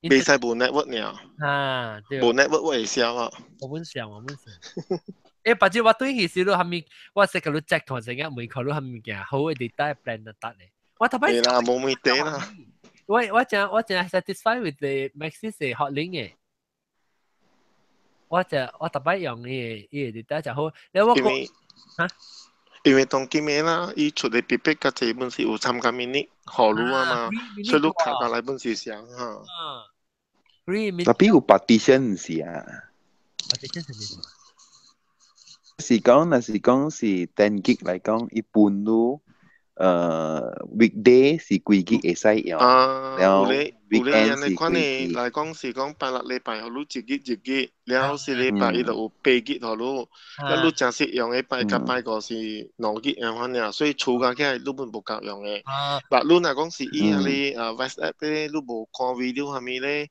袂使無 network 爾。啊，對。無 network 我會痟啊。我本想，我本想。欸，別只我對起時你蝦米？我識佮你 check 同成日每看你蝦米物件好的 data plan 就得咧。我頭擺啦，無問題啦。我真 satisfied with the Maxis 的 hotlink 的。我頭擺用伊個伊個 data 就好。你我講嚇，因為當今的啦，伊出的別別較濟本是有參加 minute 予你啊嘛，所以你卡下來本是啥哈。特別有 partition 毋是啊？partition 係咩？是講，若是講是10 gig 來講，一般都。weekday 是幾 gig 會使用，啊，有咧有咧，按呢款的來講是講拜六禮拜予你一 gig 一 gig，了四禮拜伊就有8 gig 予你，了你誠實用的拜甲拜五是2 gig 按款爾，所以儲加起來你本無夠用的。但你若講是以彼個啊 WhatsApp 咧，你無看 video 啥物咧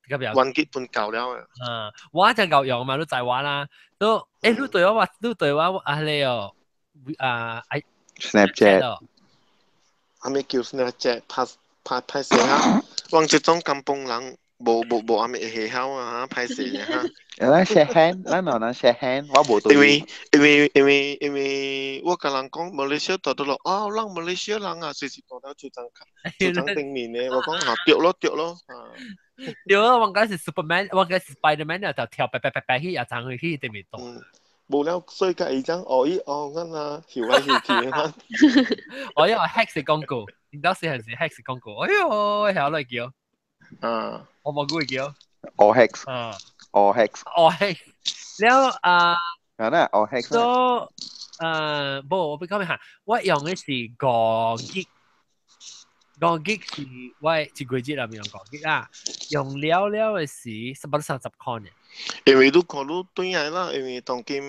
，1 gig 本夠了啊。啊，我真夠用嘛，你知我啦。都，欸，你對我話，你對我啊咧哦，啊，哎。 Snapchat，啥物叫 Snapchat？拍拍歹勢哈！阮這種甘榜人無啥物會曉啊，歹勢哈。咱 shake hand，咱兩人 shake hand，我無對。因為我共人講，馬來西亞住倒落，哦，咱馬來西亞人啊，隨時住到厝場頂面的，我講啊，對咯對咯，啊。對咯，我講是 Superman，我講是 Spiderman 啊，就跳白白白白去，也衝去去對面度。無了，所以甲伊講哦伊哦，阮啊游來游去的。我因為 hack 是廣告，你當時係是 hack 是廣告，哎喲，曉來叫。啊，我冇估會叫。哦 hack。啊。哦 hack。哦 hack。了啊。啊那哦 hack。所以，無我比較下，我用的是5 G，5 G 是我一個月內面用五 G 啊，用了了的是330塊呢。因為你看你轉來啦，因為當今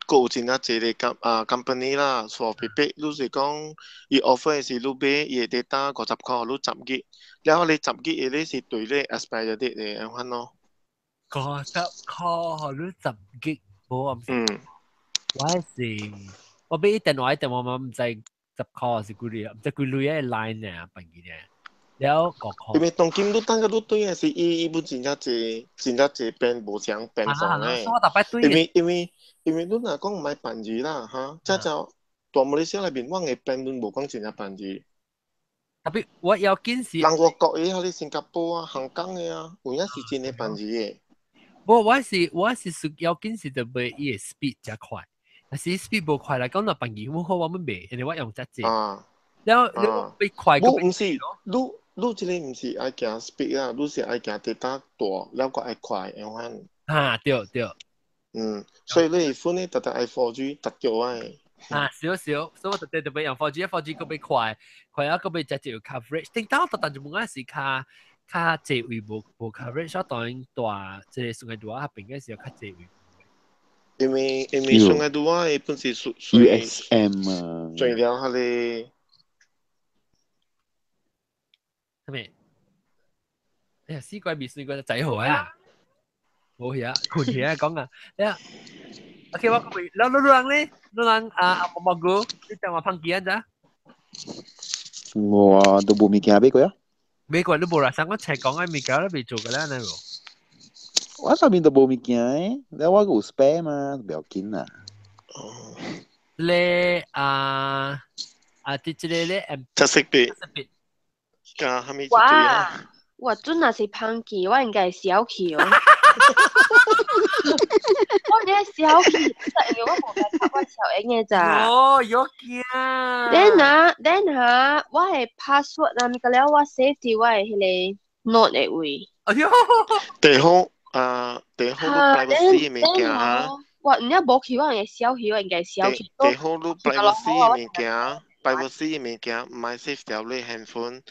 閣有真啊濟個 company 啦，錯別別，你是講伊 offer 的是你買伊的 data 50塊，你十 G，了你十 G 的咧是對咧 expire date 的按款咯。50塊，你十 G，無我毋是。嗯。我是我買電話嘛，毋知10塊是幾鐳，毋知幾鐳的 line 呢，辦記呢。了5塊。因為當今你等個你對的是伊伊本真正濟真正濟變無相變動的。因為你若講毋愛辦字啦，哈，這就大馬來西亞內面，阮的變論無講真正辦字。特別我要緊是。人外國的，哈哩新加坡啊、香港的啊，有影是真的辦字的。無，我是要緊是就買伊的 speed 才快，但是 speed 無快來講，若辦字好好我們袂，因為我用遮濟。啊。了了變快。我毋是，你這個毋是愛行 speed 啊，你是愛行 data 大，了閣愛快按款。啊，對對。嗯，所以你款呢，特特愛 4G 特叫愛。啊，少少，所以我特特特別用 4G，4G 閣較快，快啊閣較濟有 coverage。頂當特但就無愛是較較濟位無 coverage，所以當然大，這個算個大啊，邊個時候較濟位。因為算個大啊，本是屬 USM 啊。算了，彼个。啥物？哎呀，死鬼未算過仔好啊！無去啊，困起來講啊，你啊，OK 我講老老人咧，老人啊啊毛菇，你電話碰機啊咋？我都無物件買過啊。買過你無啦，上我才講嘅物件都未做過啦，那無。我上面都無物件誒，你我有 spare 嘛，不要緊啦。哦。咧啊啊！啲這個咧，七色筆。加蝦米？哇！我陣若是碰機，我應該會小氣哦。我應該小氣，因為我無來拍我小英的咋。哦，有驚。 Then 啊，then 哈，我的 password 啊，物個了我 save 佇我的彼個 note 的位。哎喲，第好啊，第好你 privacy 嘅物件啊。我唔知無去，我會消去，我應該消去。第好你 privacy 嘅物件，privacy 嘅物件唔係 save 掉你 handphone。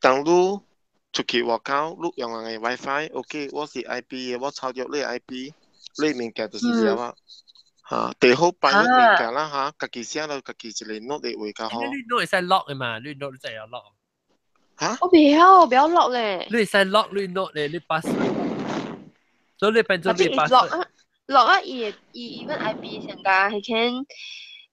當你出去外口，你用人嘅 WiFi，OK，我是 IP 嘅，我抄著你 IP，你物件就是了啊。嚇，第好 private 物件啦嚇，家己寫落家己一個 note 嘅話較好。你 note 會使 lock 嘅嘛？你 note 真係有 lock。嚇？我袂曉，我袂曉 lock 咧。你會使 lock 你 note 咧，你 password。所以你變做你 password。落啊！伊會伊 even IP 上加係間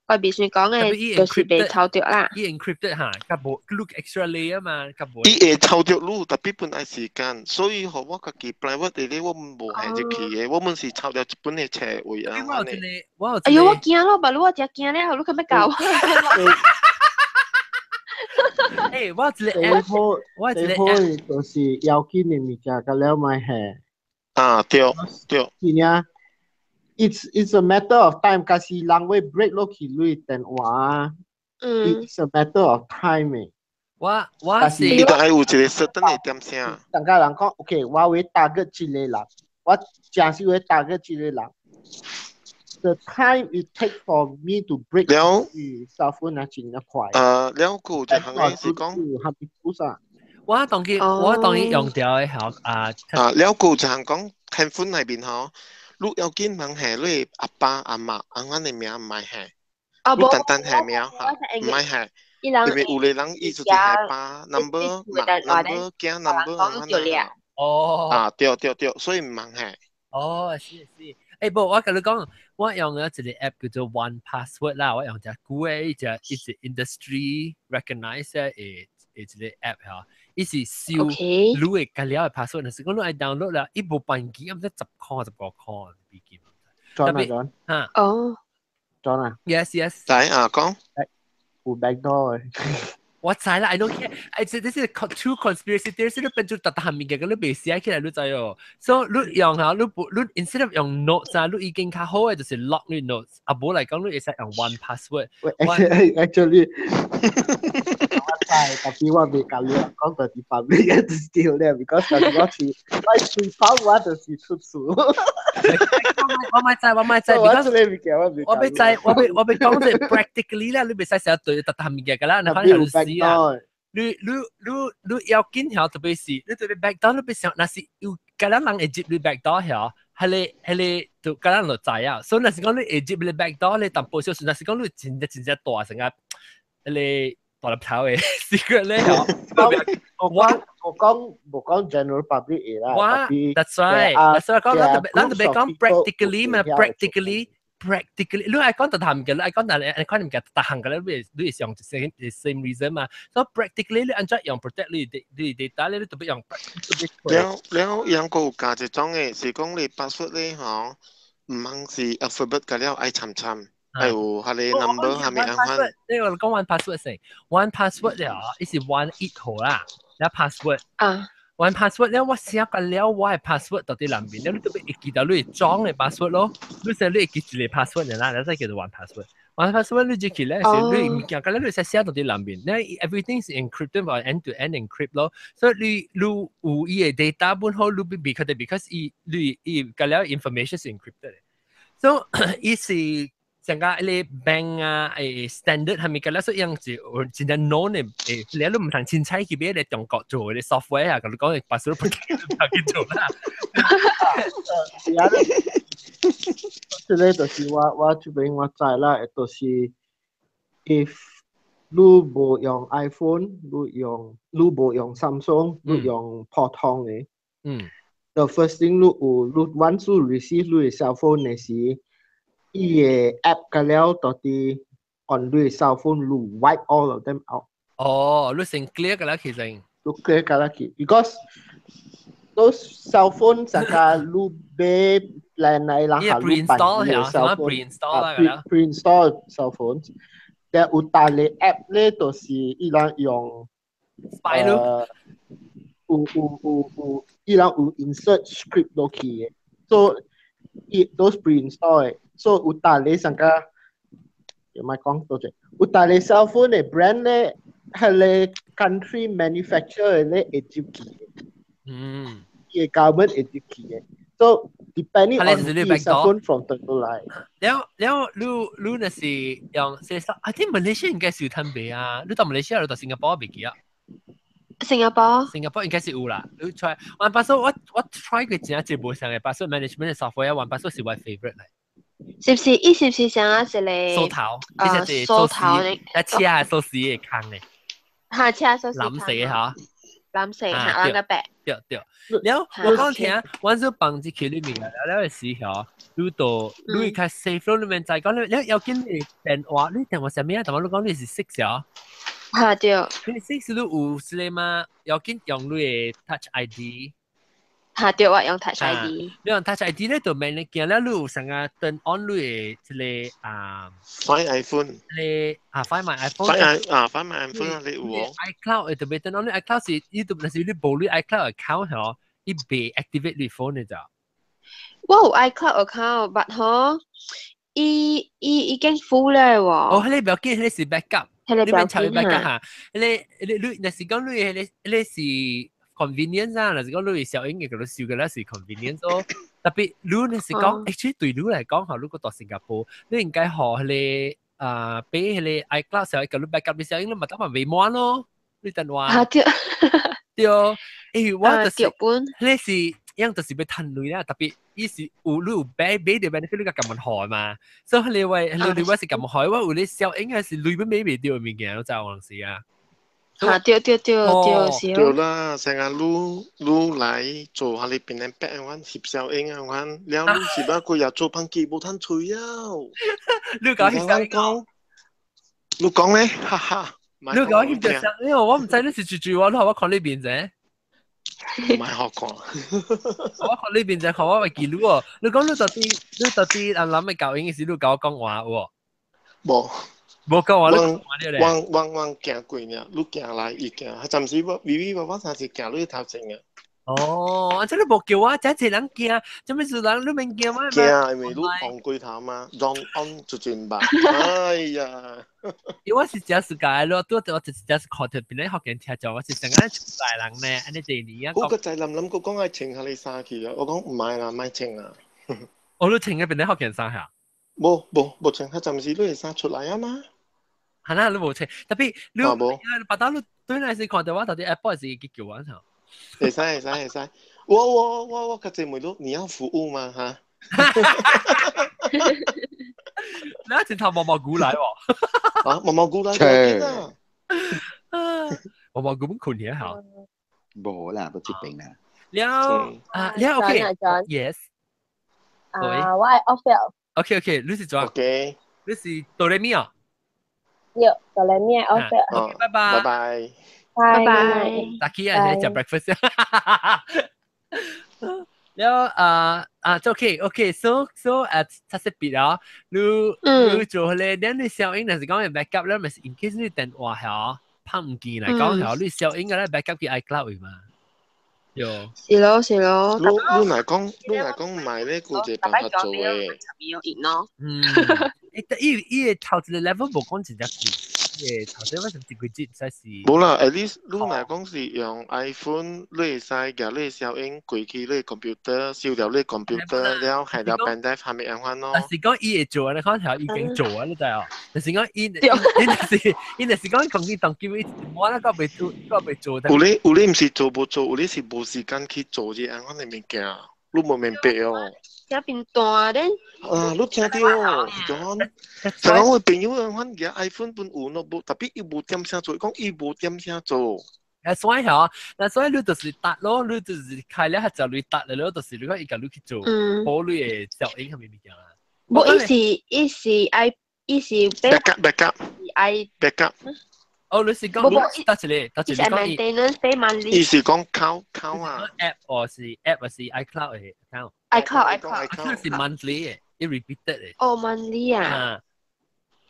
我必須講嘅，就是被抄著啦。伊 encrypted 嚇，較無 look extra layer 嘛，較無。伊會抄著你，特別本愛時間，所以予我家己 private 的咧，我無係入去的，我們是抄著一本的冊位啊。我有一個，我有。哎喲，我驚咯，別你我真驚咧，你可欲教我？誒，我有一個 app，我有一個 app，就是要緊的物件，佮了咪係。啊，對對。真正。It's a matter of time，假是人會 break 落去你電話，It's a matter of time 嘅。我是你大概有一個 certain 的點聲。大家人講，OK，我會 target 這個人，我誠是會 target 這個人。The time it take for me to break 了 cell phone 啊，真快。了個就行嘅是講。我當佢用掉的效啊。啊，了個就行講 handphone 內邊嗬。你要緊人係你阿爸阿媽，按阮的名毋愛係，你單單係名嚇，毋愛係，因為有個人伊就是係爸 number 媽 number 囝 number 按阮啊。哦。啊，對對對，所以毋通係。哦，是是。欸，無，我共你講，我用咗一個 app 叫做 One Password 啦，我用隻久的，伊隻伊是 industry recognize 的一個 app 嚇。伊是收你的資料的 password，若是講你愛 download 啦，伊無辦機，毋知10箍15箍美金。裝啊裝。嚇。哦。裝啊。 Yes yes。來啊講。有 backdoor 的。我知啦，I don't care。哎，這這是 two conspiracy theories，你變做逐逐項物件，你袂寫起來，你知哦。所以你用下，你不你 instead of 用 notes 啊，你已經較好的就是 lock 你 notes。啊，無來講，你會使用 one password。 Actually，我知，特別我未共你講到啲 public still 咧，because 我是我隨跑我就是出事。我咪知，我咪知，because 我欲知，我欲講這 practically 啦，你袂使成日對逐項物件㗎啦，你反正就是啊。你要緊曉，特別是你特別 backdoor，你別想，若是有個人會入你 backdoor 曉，彼個就個人就知啊。所以若是講你會入你 backdoor，你淡薄少少，若是講你真正真正大成個，彼個大粒頭的 secret 咧曉。我講無講 general public 的啦。我 that's right，that's right，講咱特別講 practically 嘛，practically。practically，你愛講逐項物件，你愛講但係你看物件逐項個咧，你會用 same reason 嘛。所以 practically 你按怎用 protect 你 data 咧，你特別用。了了，樣個有加一種的，是講你 password 咧吼，毋通是 alphabet 個了愛參參，愛有彼個 number 蝦米按款。你我講 one password 先，one password 了，伊是 one 一號啦，了 password。啊。 one password 了，我寫個了，我的 password 到底內面，了你特別會記得你裝的 password 咯，你先你會記一個 password 啦，了再叫做 one password。one password 你入去咧，是你物件，個了你使寫到底內面，咧 everything 是 encrypted 或 end to end encrypt 咯，所以你你有伊的 data 本好，你比 because 伊你伊個了 information 是 encrypted 的，所以伊是。成個你 bank 啊，standard 係咪個咧？所以樣是真正 known 的，你都毋通凊彩去買咧中國做的 software 啊，共你講 password protect 去做啦。是啊，這個就是我這邊我知啦，就是 if 你無用 iPhone，你無用 Samsung，你用普通的，The first thing 你有你 once you receive 你的 cell phone 的時，伊個 app 個了到底 on 你的 cell phone 你 wipe all of them out。哦，你先 clear 個啦，其實。你 clear 個啦去，because those cell phone 成個你買 plan 來啦，下你辦你的 cell phone pre-install 啦，pre-install cell phones。但有大個 app 咧，就是伊人用 spy 咯，有有有有，伊人有 insert script 落去的，所以 those pre-install 的，所以有大個上個，有咪講多謝，有大個 cell phone 的 brand 咧，彼個 country manufacturer 咧會入去。伊個 government 會入去嘅。So depending on 你 cell phone from 倒來。了了，你你若是用說，I think Malaysia 應該是有趁賣啊。你到馬來西亞，你到新加坡袂記啊？新加坡，新加坡應該是有啦。你 try 1Password，我 try 過真濟無相嘅 password management software，1Password 是我 favorite 嚟。是不是？伊是不是像啊一個掃頭？掃頭的，一車掃屎的空的。哈，車掃屎。藍色的嚇。藍色嚇，藍個白。對對。了，我講聽，我做放入去裡面了了的時候，你就你會較 safe 咯，你免再講你，了要緊你電話，你電話啥物啊？但我你講你是6啊。嚇對。你6你有是個嗎？要緊用你的 Touch ID。嚇對，我用 Touch ID。你用 Touch ID 咧，就免你驚了，你有啥個 turn on 你的這個啊？Find iPhone。你啊，Find my iPhone。 Find i 啊，Find my iPhone 啊，你有哦。 iCloud 會特別 turn on 你 iCloud 是，伊就若是你無你 iCloud account 嗬，伊袂 activate 你 phone 的咋。我有 iCloud account，but 嗬，伊伊已經 full 了喎。哦，彼個不要緊，彼個是 backup。彼個你免插 backup 哈。彼個你若是講你彼個彼個是 convenience 啊，若是講你小英嘅嗰度收嘅咧是 convenience 咯。特別你若是講，actually 對你來講嗬，如果到新加坡，你應該學彼個啊，俾彼個 iCloud 小英，你 backup 你小英，你咪得嘛未滿咯。你電話。啊對。對，欸，我就是，彼是樣就是欲趁鐳啦，特別伊是有你有買買著 benefit 你共問害嘛，所以你話你話是咁害，我有你小英係是鐳欲買袂著物件，你知有陣時啊。啊對對對對是。對啦，成日你你來做下你邊人白阮翕小英啊，阮了你是不過也做番機無趁吹啊。你講翕小英講，你講咧，哈哈。你講翕著小英，我毋知你是住住我，你予我看你面者。唔係學過，我看你面就看我會記錄哦。你講你到底你到底阿諗嘅教英時，你教我講話有無？無講話，你講話咧。我我我行過呢，你行來伊行，暫時我微微我我暫時行你頭前啊。哦，啊！這你無叫我，這濟人驚，做咩事人你免驚嘛？驚，因為你戇龜頭嘛，裝按就真吧。哎呀！因為我是真世界咯，拄我就是真是看到邊咧學見聽講，我是成個出大人呢，按呢這年啊。我個仔諗諗，佢講愛穿下你衫去啊，我講唔係啦，唔係穿啦。我都穿嘅邊咧學見衫下。無無無穿，佢暫時你衫出來啊嘛。係啦，你無穿，特別你你把刀你對那時看到我到底 Apple 是去叫我頭。會使會使會使，我我我我較濟問你，你要服務嗎？哈？你一陣頭毛毛菇來喎？啊，毛毛菇來咗啊！毛毛菇本困嘢嚇？無啦，都這邊啦。了啊，了 OK，yes。啊，我係 off 了。 OK OK，你是做？OK。你是哆來咪啊？對，哆來咪 off 了。拜拜。拜拜。拜拜。大家啊，食 breakfast。了啊啊，OK OK，so so 誒，測識別啊，你你做咧，你你小英，若是講嘅 backup 咧，咪是 in case 你電話係拍唔見嚟講係，你小英嘅咧 backup 去 iCloud 嘛？有。是咯是咯。你你若講你若講買咧，有一個辦法做嘅。咯。嗯。欸，伊伊個頭一個 level 無講真正貴。誒，頭先我是一個節才是。無啦，at least 你若講是用 iPhone，你會使共你小英過去你 computer，收掉你 computer 了，還了 pen drive 還沒按款咯。但是講伊會做啊，你看條已經做啊，你知哦。但是講伊伊就是伊就是講講伊當機我那個未做，個未做。有咧有咧，毋是做無做，有咧是無時間去做這按款的物件，你無明白哦。聽變大咧。啊，你聽著哦，講，就講我朋友按款舉 iPhone 本有 notebook，特別伊無點聲做，伊講伊無點聲做。啊，所以嗬，那所以你就是搭咯，你就是開了就你搭了，就是你講伊共你去做，保你的效應係咪物件啦？無，伊是伊是愛，伊是 backup backup 愛 backup。哦，你是講搭一個，搭一個講伊。 maintenance 費 monthly。伊是講靠靠啊。 app 或是 app 或是 iCloud 的 account。 iCloud iCloud。是 monthly 的，伊 repeated 的。哦，monthly 啊。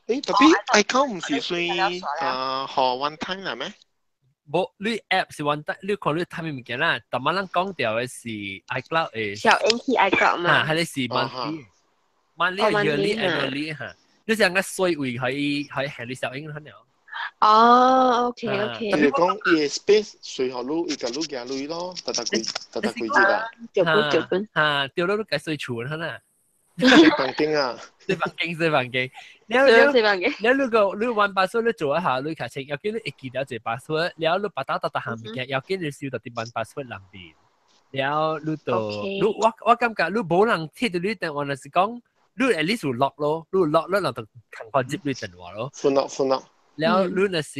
誒，特別 iCloud 毋是算啊，予 one time 啦咩？無，你 app 是 one time，你看你趁物件啦。但係咱講著的是 iCloud 的。小 N T iCloud 嘛。啊，彼個是 monthly，monthly yearly annually 哈。你是按個稅位可以可以限你小英可能。哦，OK OK。就是講伊 space 隨予你，伊共你寄鐳咯，逐逐幾逐逐幾節啊。對本對本。嚇，對咯，你計稅厝啦。洗房間啊！洗房間，洗房間。你洗房間。你如果你玩 password 你做一下，你較清，要緊你會記得一個 password，了你把打逐逐項物件，要緊你收到佇 one password 內面。了你就你我感覺你無人貼到你電話，就是講你 at least 有 lock 咯，你 lock 你人就共款入你電話咯。分落分落。了你若是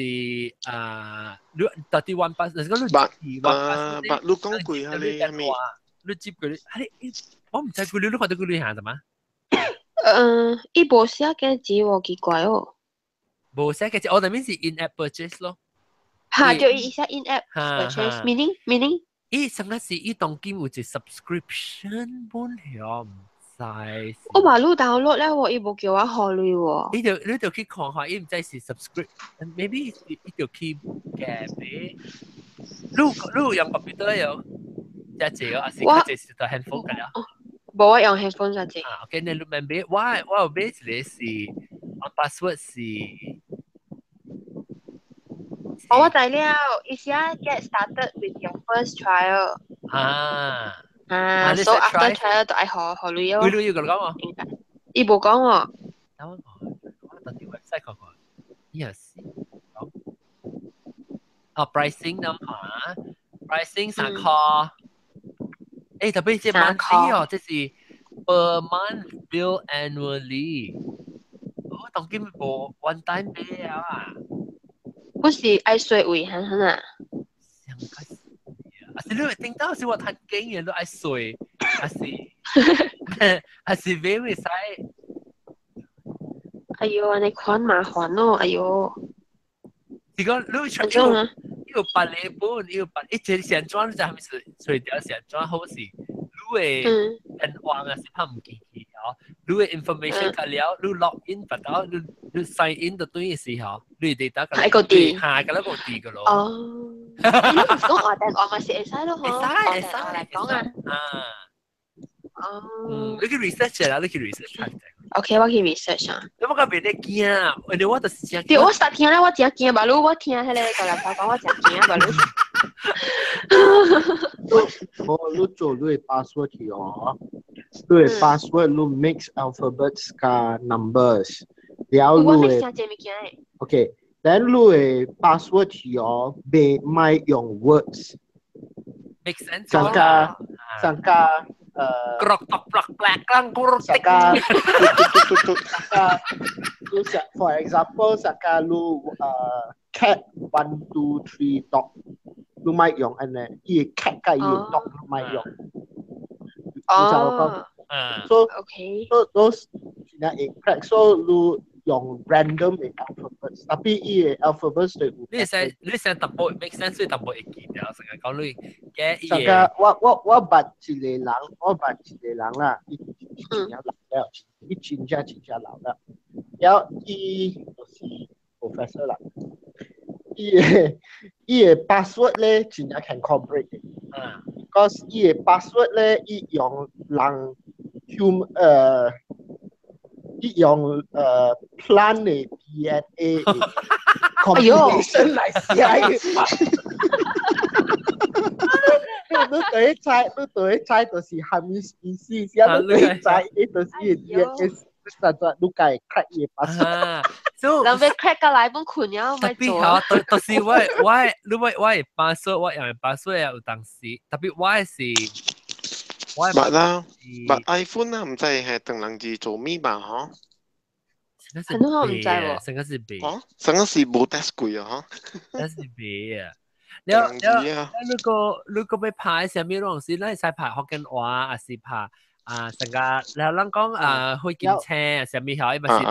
啊，你到底 one pass，就是講你 one pass，你講過下你係咪？你接過你，你我唔知佢你你看到佢你行什麼？嗯，伊無寫幾錢喎，奇怪哦。無寫幾錢，我哋面是 in app purchase 咯。嚇，就伊寫 in app purchase，meaning meaning。伊上個是伊當今有一 subscription 本曉唔知。我嘛你 download 了喎，伊無叫我予鐳喎。伊就你就去看下，伊毋知是 subscribe，maybe 伊就去夾買。你你有用 computer 有？遮濟哦，還是較濟是台 handphone 㗎了？無，我用 handphone 較濟。啊，OK，你你免買，我我有買一個是，我 password 是。哦，我知了，伊寫 get started with your first trial。啊。啊，so after trial 就愛予予鐳哦。幾鐳要講喎？伊無講喎。等我我特啲 website 看看，伊也是。哦，pricing 諗下，pricing 3塊。誒，特別這 monthly 哦，這是 per month bill annually。我當今無 one time 買啊。不是愛稅位，很很啊。啊是你會聽到是我趁經嘅，你愛稅，還是還是買會使？哎喲，按呢款麻煩咯，哎喲。是講你出有有別個本，有別一隻上轉，你知係咪是隨條上轉好是？你的電話啊是拍唔記去哦，你的 information 個了，你 log in 不到，你你 sign in 就對嘅時候，你 data 個個地，下個那個地個咯。哦，你唔是講外電話嘛是會使咯，會使會使來講啊。啊。哦。你去 research 啦，你去 research。 OK，我去 research 啊。你我講袂得驚啊，因為我就是真。對，我實聽咧，我真驚，馬路我聽彼個舊人講，我真驚馬路。我你做你的 password 去哦，你的 password 你 mix alphabets 加 numbers，了你的 OK，then 你的 password 去哦，袂莫用 words。 Make sense。上加上加 上加 for example 上加你cat 1 2 3 dog，你莫用按呢，伊 cat 佮伊 dog 你莫用。哦。 So okay. So those 真正會 crack， so 你用 random 的 alphabets，tapi 伊的 alphabets 就有。你使你使淡薄 make sense，所以淡薄會記得，成日講你嘅伊。上個我我我捌一個人，我捌一個人啦，伊真正老了，伊真正真正老了，了伊就是 professor 啦，伊的伊的 password 咧真正牽苦 break 的。Because 伊的 password 咧，伊用人 hum 伊用plant 的 DNA combination 來寫的。你對猜，你對猜就是蝦米意思？寫你對猜，伊就是伊 DNA，實在你家 crack 伊 password。人欲 crack 到來本困了，特別吼，就是我我你我我的 password，我用的 password 有當時，特別我是我捌啦，捌 iPhone 啊，毋知係當人字做密碼嗬。很多我毋知喎。成個是白。哦，成個是無 test 過啊，嗬。那是白啊。了了了，如果如果欲拍啥物攏是，咱會使拍福建話，還是拍啊成個，然後咱講啊火金車啊啥物吼，伊嘛是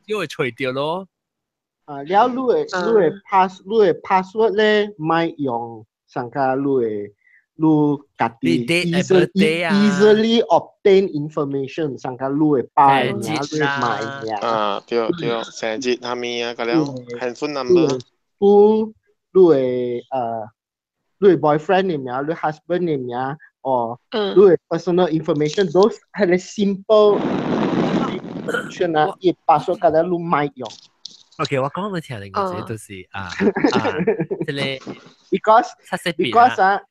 只會揣著咯。啊，了你的你的 pass 你的 password 咧，莫用上個你的你家己 easily easily obtain information，上個你的爸名、你的媽名。啊，對對，生日啥物啊，個了，handphone number。你的你的 boyfriend 的名，你 husband 的名，or 你的 personal information，those 係個 simple information 啊，伊 password 個了你莫用。OK，我講你聽，另外一個就是啊啊，這個 because because 啊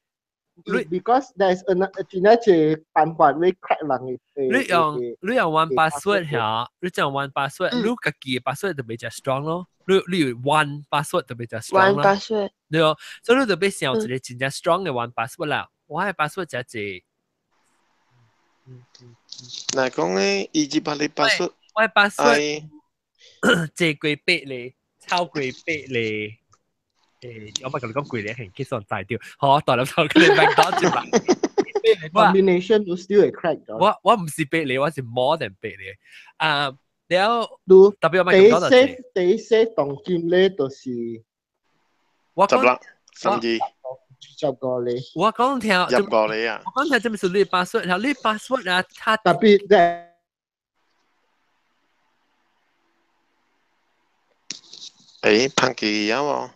，because there's another 真係一個辦法會 crack 人嘅。你用 one password 嚇，你用 one password，你家己嘅 password 就比較 strong 咯。你用 one password 就比較 strong 啦。one password。對哦，所以你就欲想一個真正 strong 嘅 one password 啦。我嘅 password 就係。嗱講咧，伊這擺你 password，我嘅 password 這過八咧，超過八咧。我咪同你講幾個係計算在掉，好，大粒頭佢哋明講住啦。 Combination 都 still 會 crack 咗。我唔是八個，我是 more than 八個。啊，了特別我咪講到第一 set 當今咧，就是我十粒，十二， 25個咧。我講聽15個啊！我講聽，這是你 password，然後你 password 啊，他特別咧。潘記啊喎。